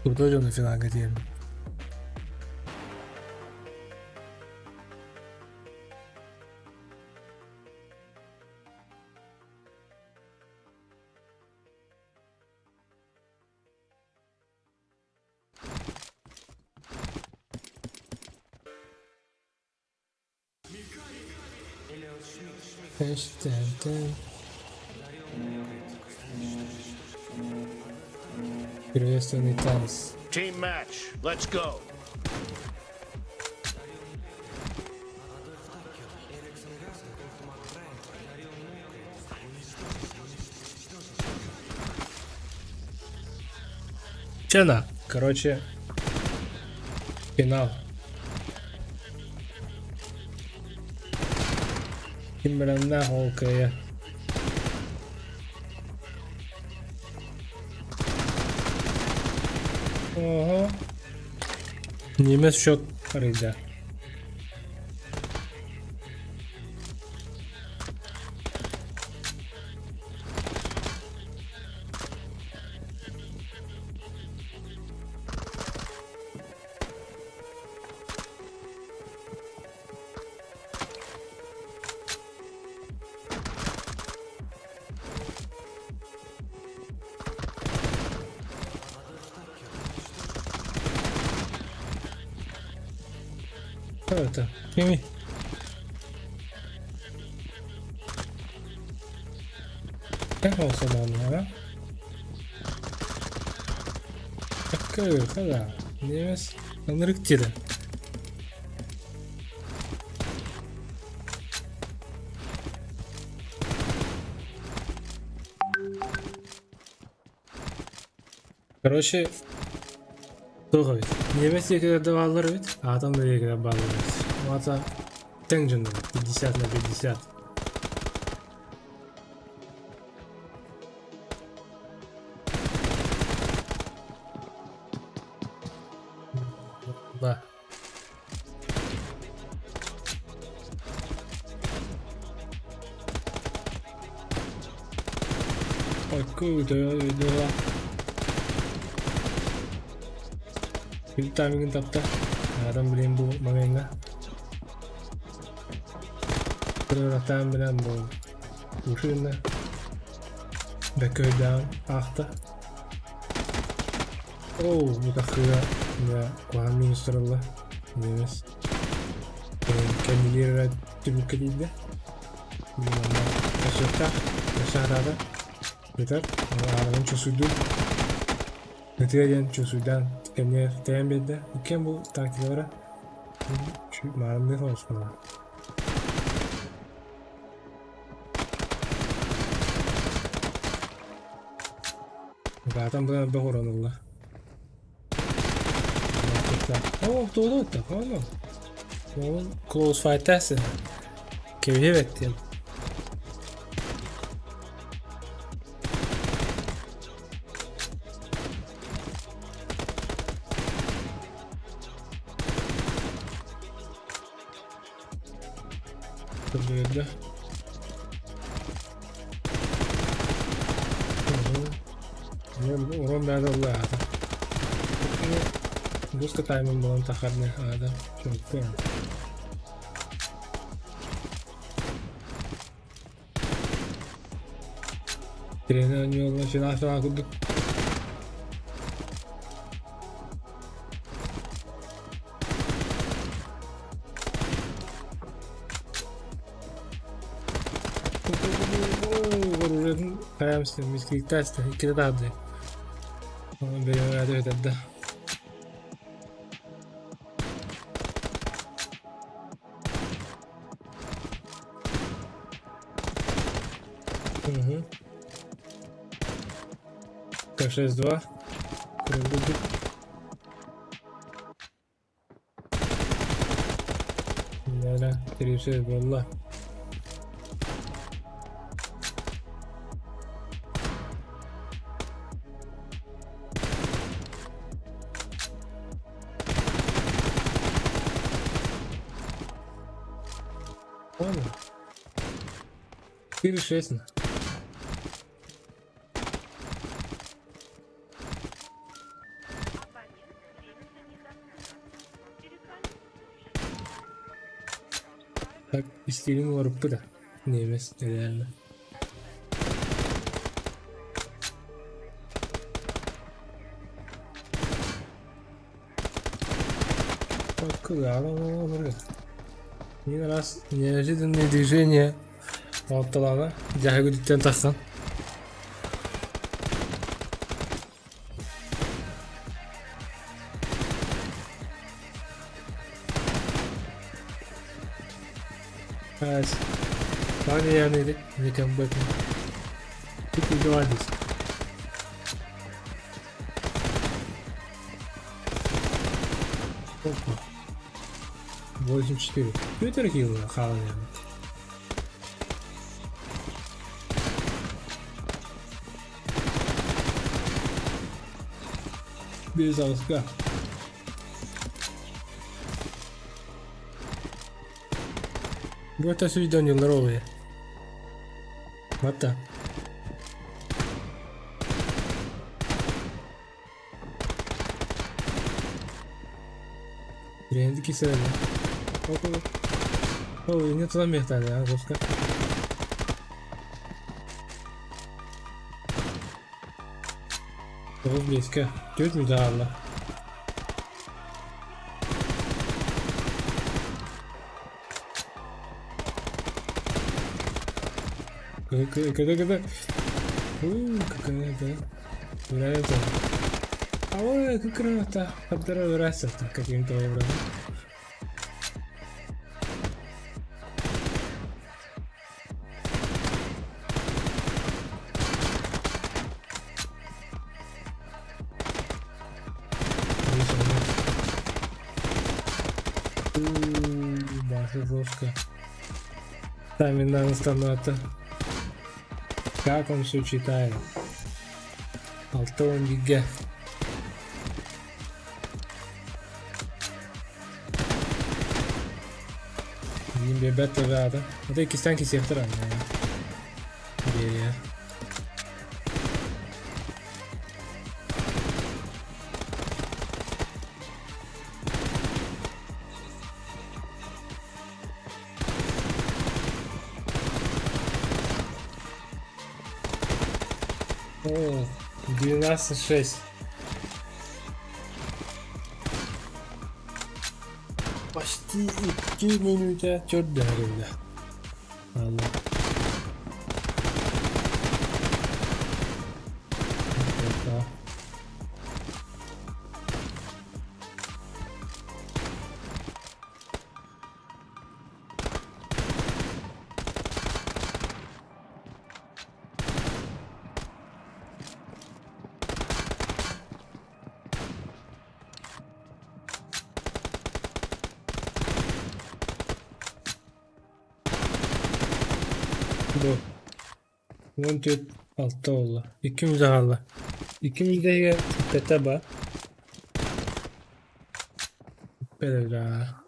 Крутой дьону финалга тиийэн. Приветственный танец. Team match. Let's go. Чена. Короче, финал. Ким бэлэмнээх ол кыайа. Ого. Немец счет арыйда. Это, кими? Как он? Такой, хада. Немес. Ынырык тири. Короче, туох эбит. Немец диэки бааллар эбит, атом да диэки бааллар эбит. Ата тэҥ дьоннор 50 на 50. Да. Откуда? Таймингын тапта. Адам билен бу моментга. Там билен бу. Ушинна. Бэкөйдөөн аахта. Оо, бу тахыга да куһаҕан минус туралла. Немес. Кэннилиэрэ түмүккэ тиийдэ. Өссөттаах, өссө хатаата. Бүтэр. Аанын чусуйдуур. Ытыа диэн чусуйдаан кэмҥэ тэйэн биэрдэ. Иккиэн бу тактикалара маарынныы соҕус буолла. Гаатан бу элбэх уран ылла. О, туолу ытта, оно. Ол close fight тәсі. Кебе беттем. Көрдөрдө. Урон бәрі ылла аата. Гуска таймын болан тахарны аада. Чөккө. Тренер оñuолла финал финал курдук. Хайамстын мискиктасты иккитэ таарды. Онон бэйэм өтөрдө. Угу. К6-2. Курдук. Да, 3-6 буолла. Ладно. 4-6. Так, истилин уларыппыта. Немес, реально. Куда она Один раз неожиданное движение алталана. Дьаһайгүтүттэн тахсан. Guys, Finally, не камбэк. Тут не ладить. Опа. 8-4. Питер хилл хаалан. Без ауска. Бу это видео What the? Тренди кисерде. Оп, О, не туда места, да, госка. Тоҕус биэскэ. Түөрт мүнүүтэ хаалла. Когда-когда. Какая это. Нравится. А ой, как круто. Обдорвался каким-то образом. Баха жестко. Там станата. Как он все читает? Алтон бигэ. Билигин биэрбэт да аата. Это иккистээн кисиэхтэр аанньа. Биэриэ. О, 12-6. Почти икки мүнүүтэ төрдөһөрүллэ. Алла. Бу 14 6 буолла. Икки хаалла. Икки мүнүүтэ бүттэ ба. Бүппэт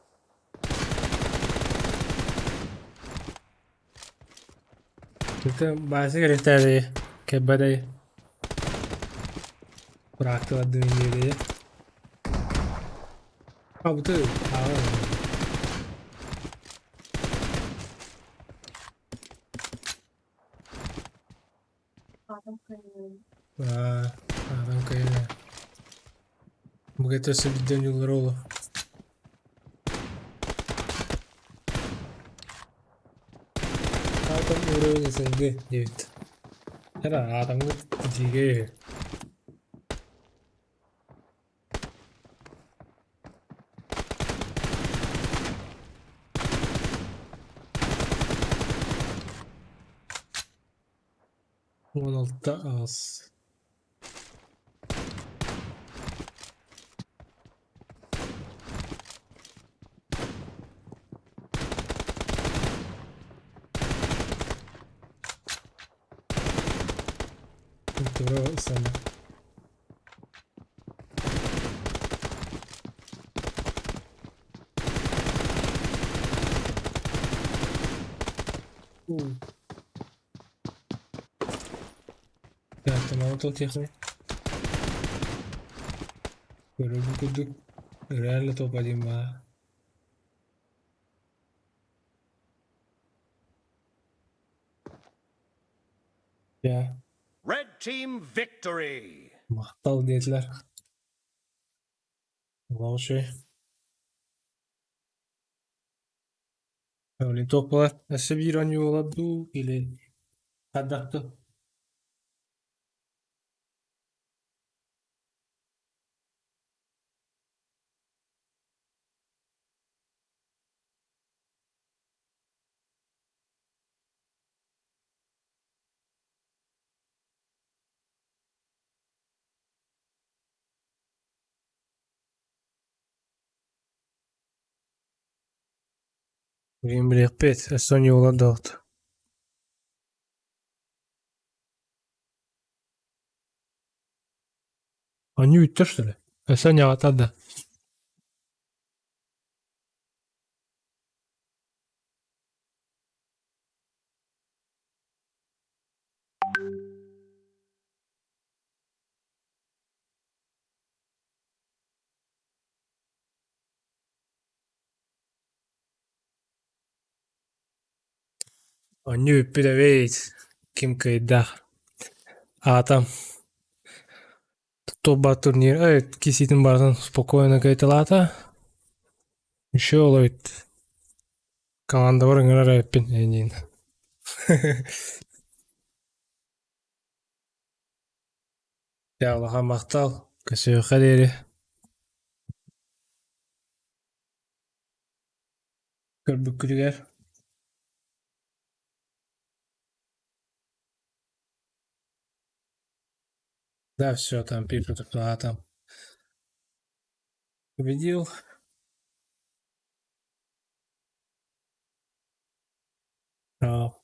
Это баасы кэлиэхтээри кэлбэтэй быраактылардыын диэри. А бу Адам кайна. Бу өссө биирдэ ньуллар оолу. Атом уровень СНГ диэбит. Эрэ атомҥа итиигэ 16 аҕыс. Тура ысана. Молотов техник. Көрөрбүт курдук реально топ-1 баар. Дьэ, Red team victory. махтал диэтилэр. Олох үчүгэй. Блин, туох буолар? Өссө биир оонньуу буолар дуу или хайдах дуу? Билигин билиэхпит, өссө оонньуу буолар дуо? Оонньуу бүттэ что ли? Өссө оонньообаттар да? Оонньуу бүппүт эбит. Ким кыайда? Аата Тобба турнир киситин барытын спокойно кыайталаата. Еще олойт командабар ыҥырар эбиппин эйиин. Дьэ, улахан махтал. Көрсүөххэ диэри. Көрбүккүтүгэр. Да, все, там пишут, кто там победил. А.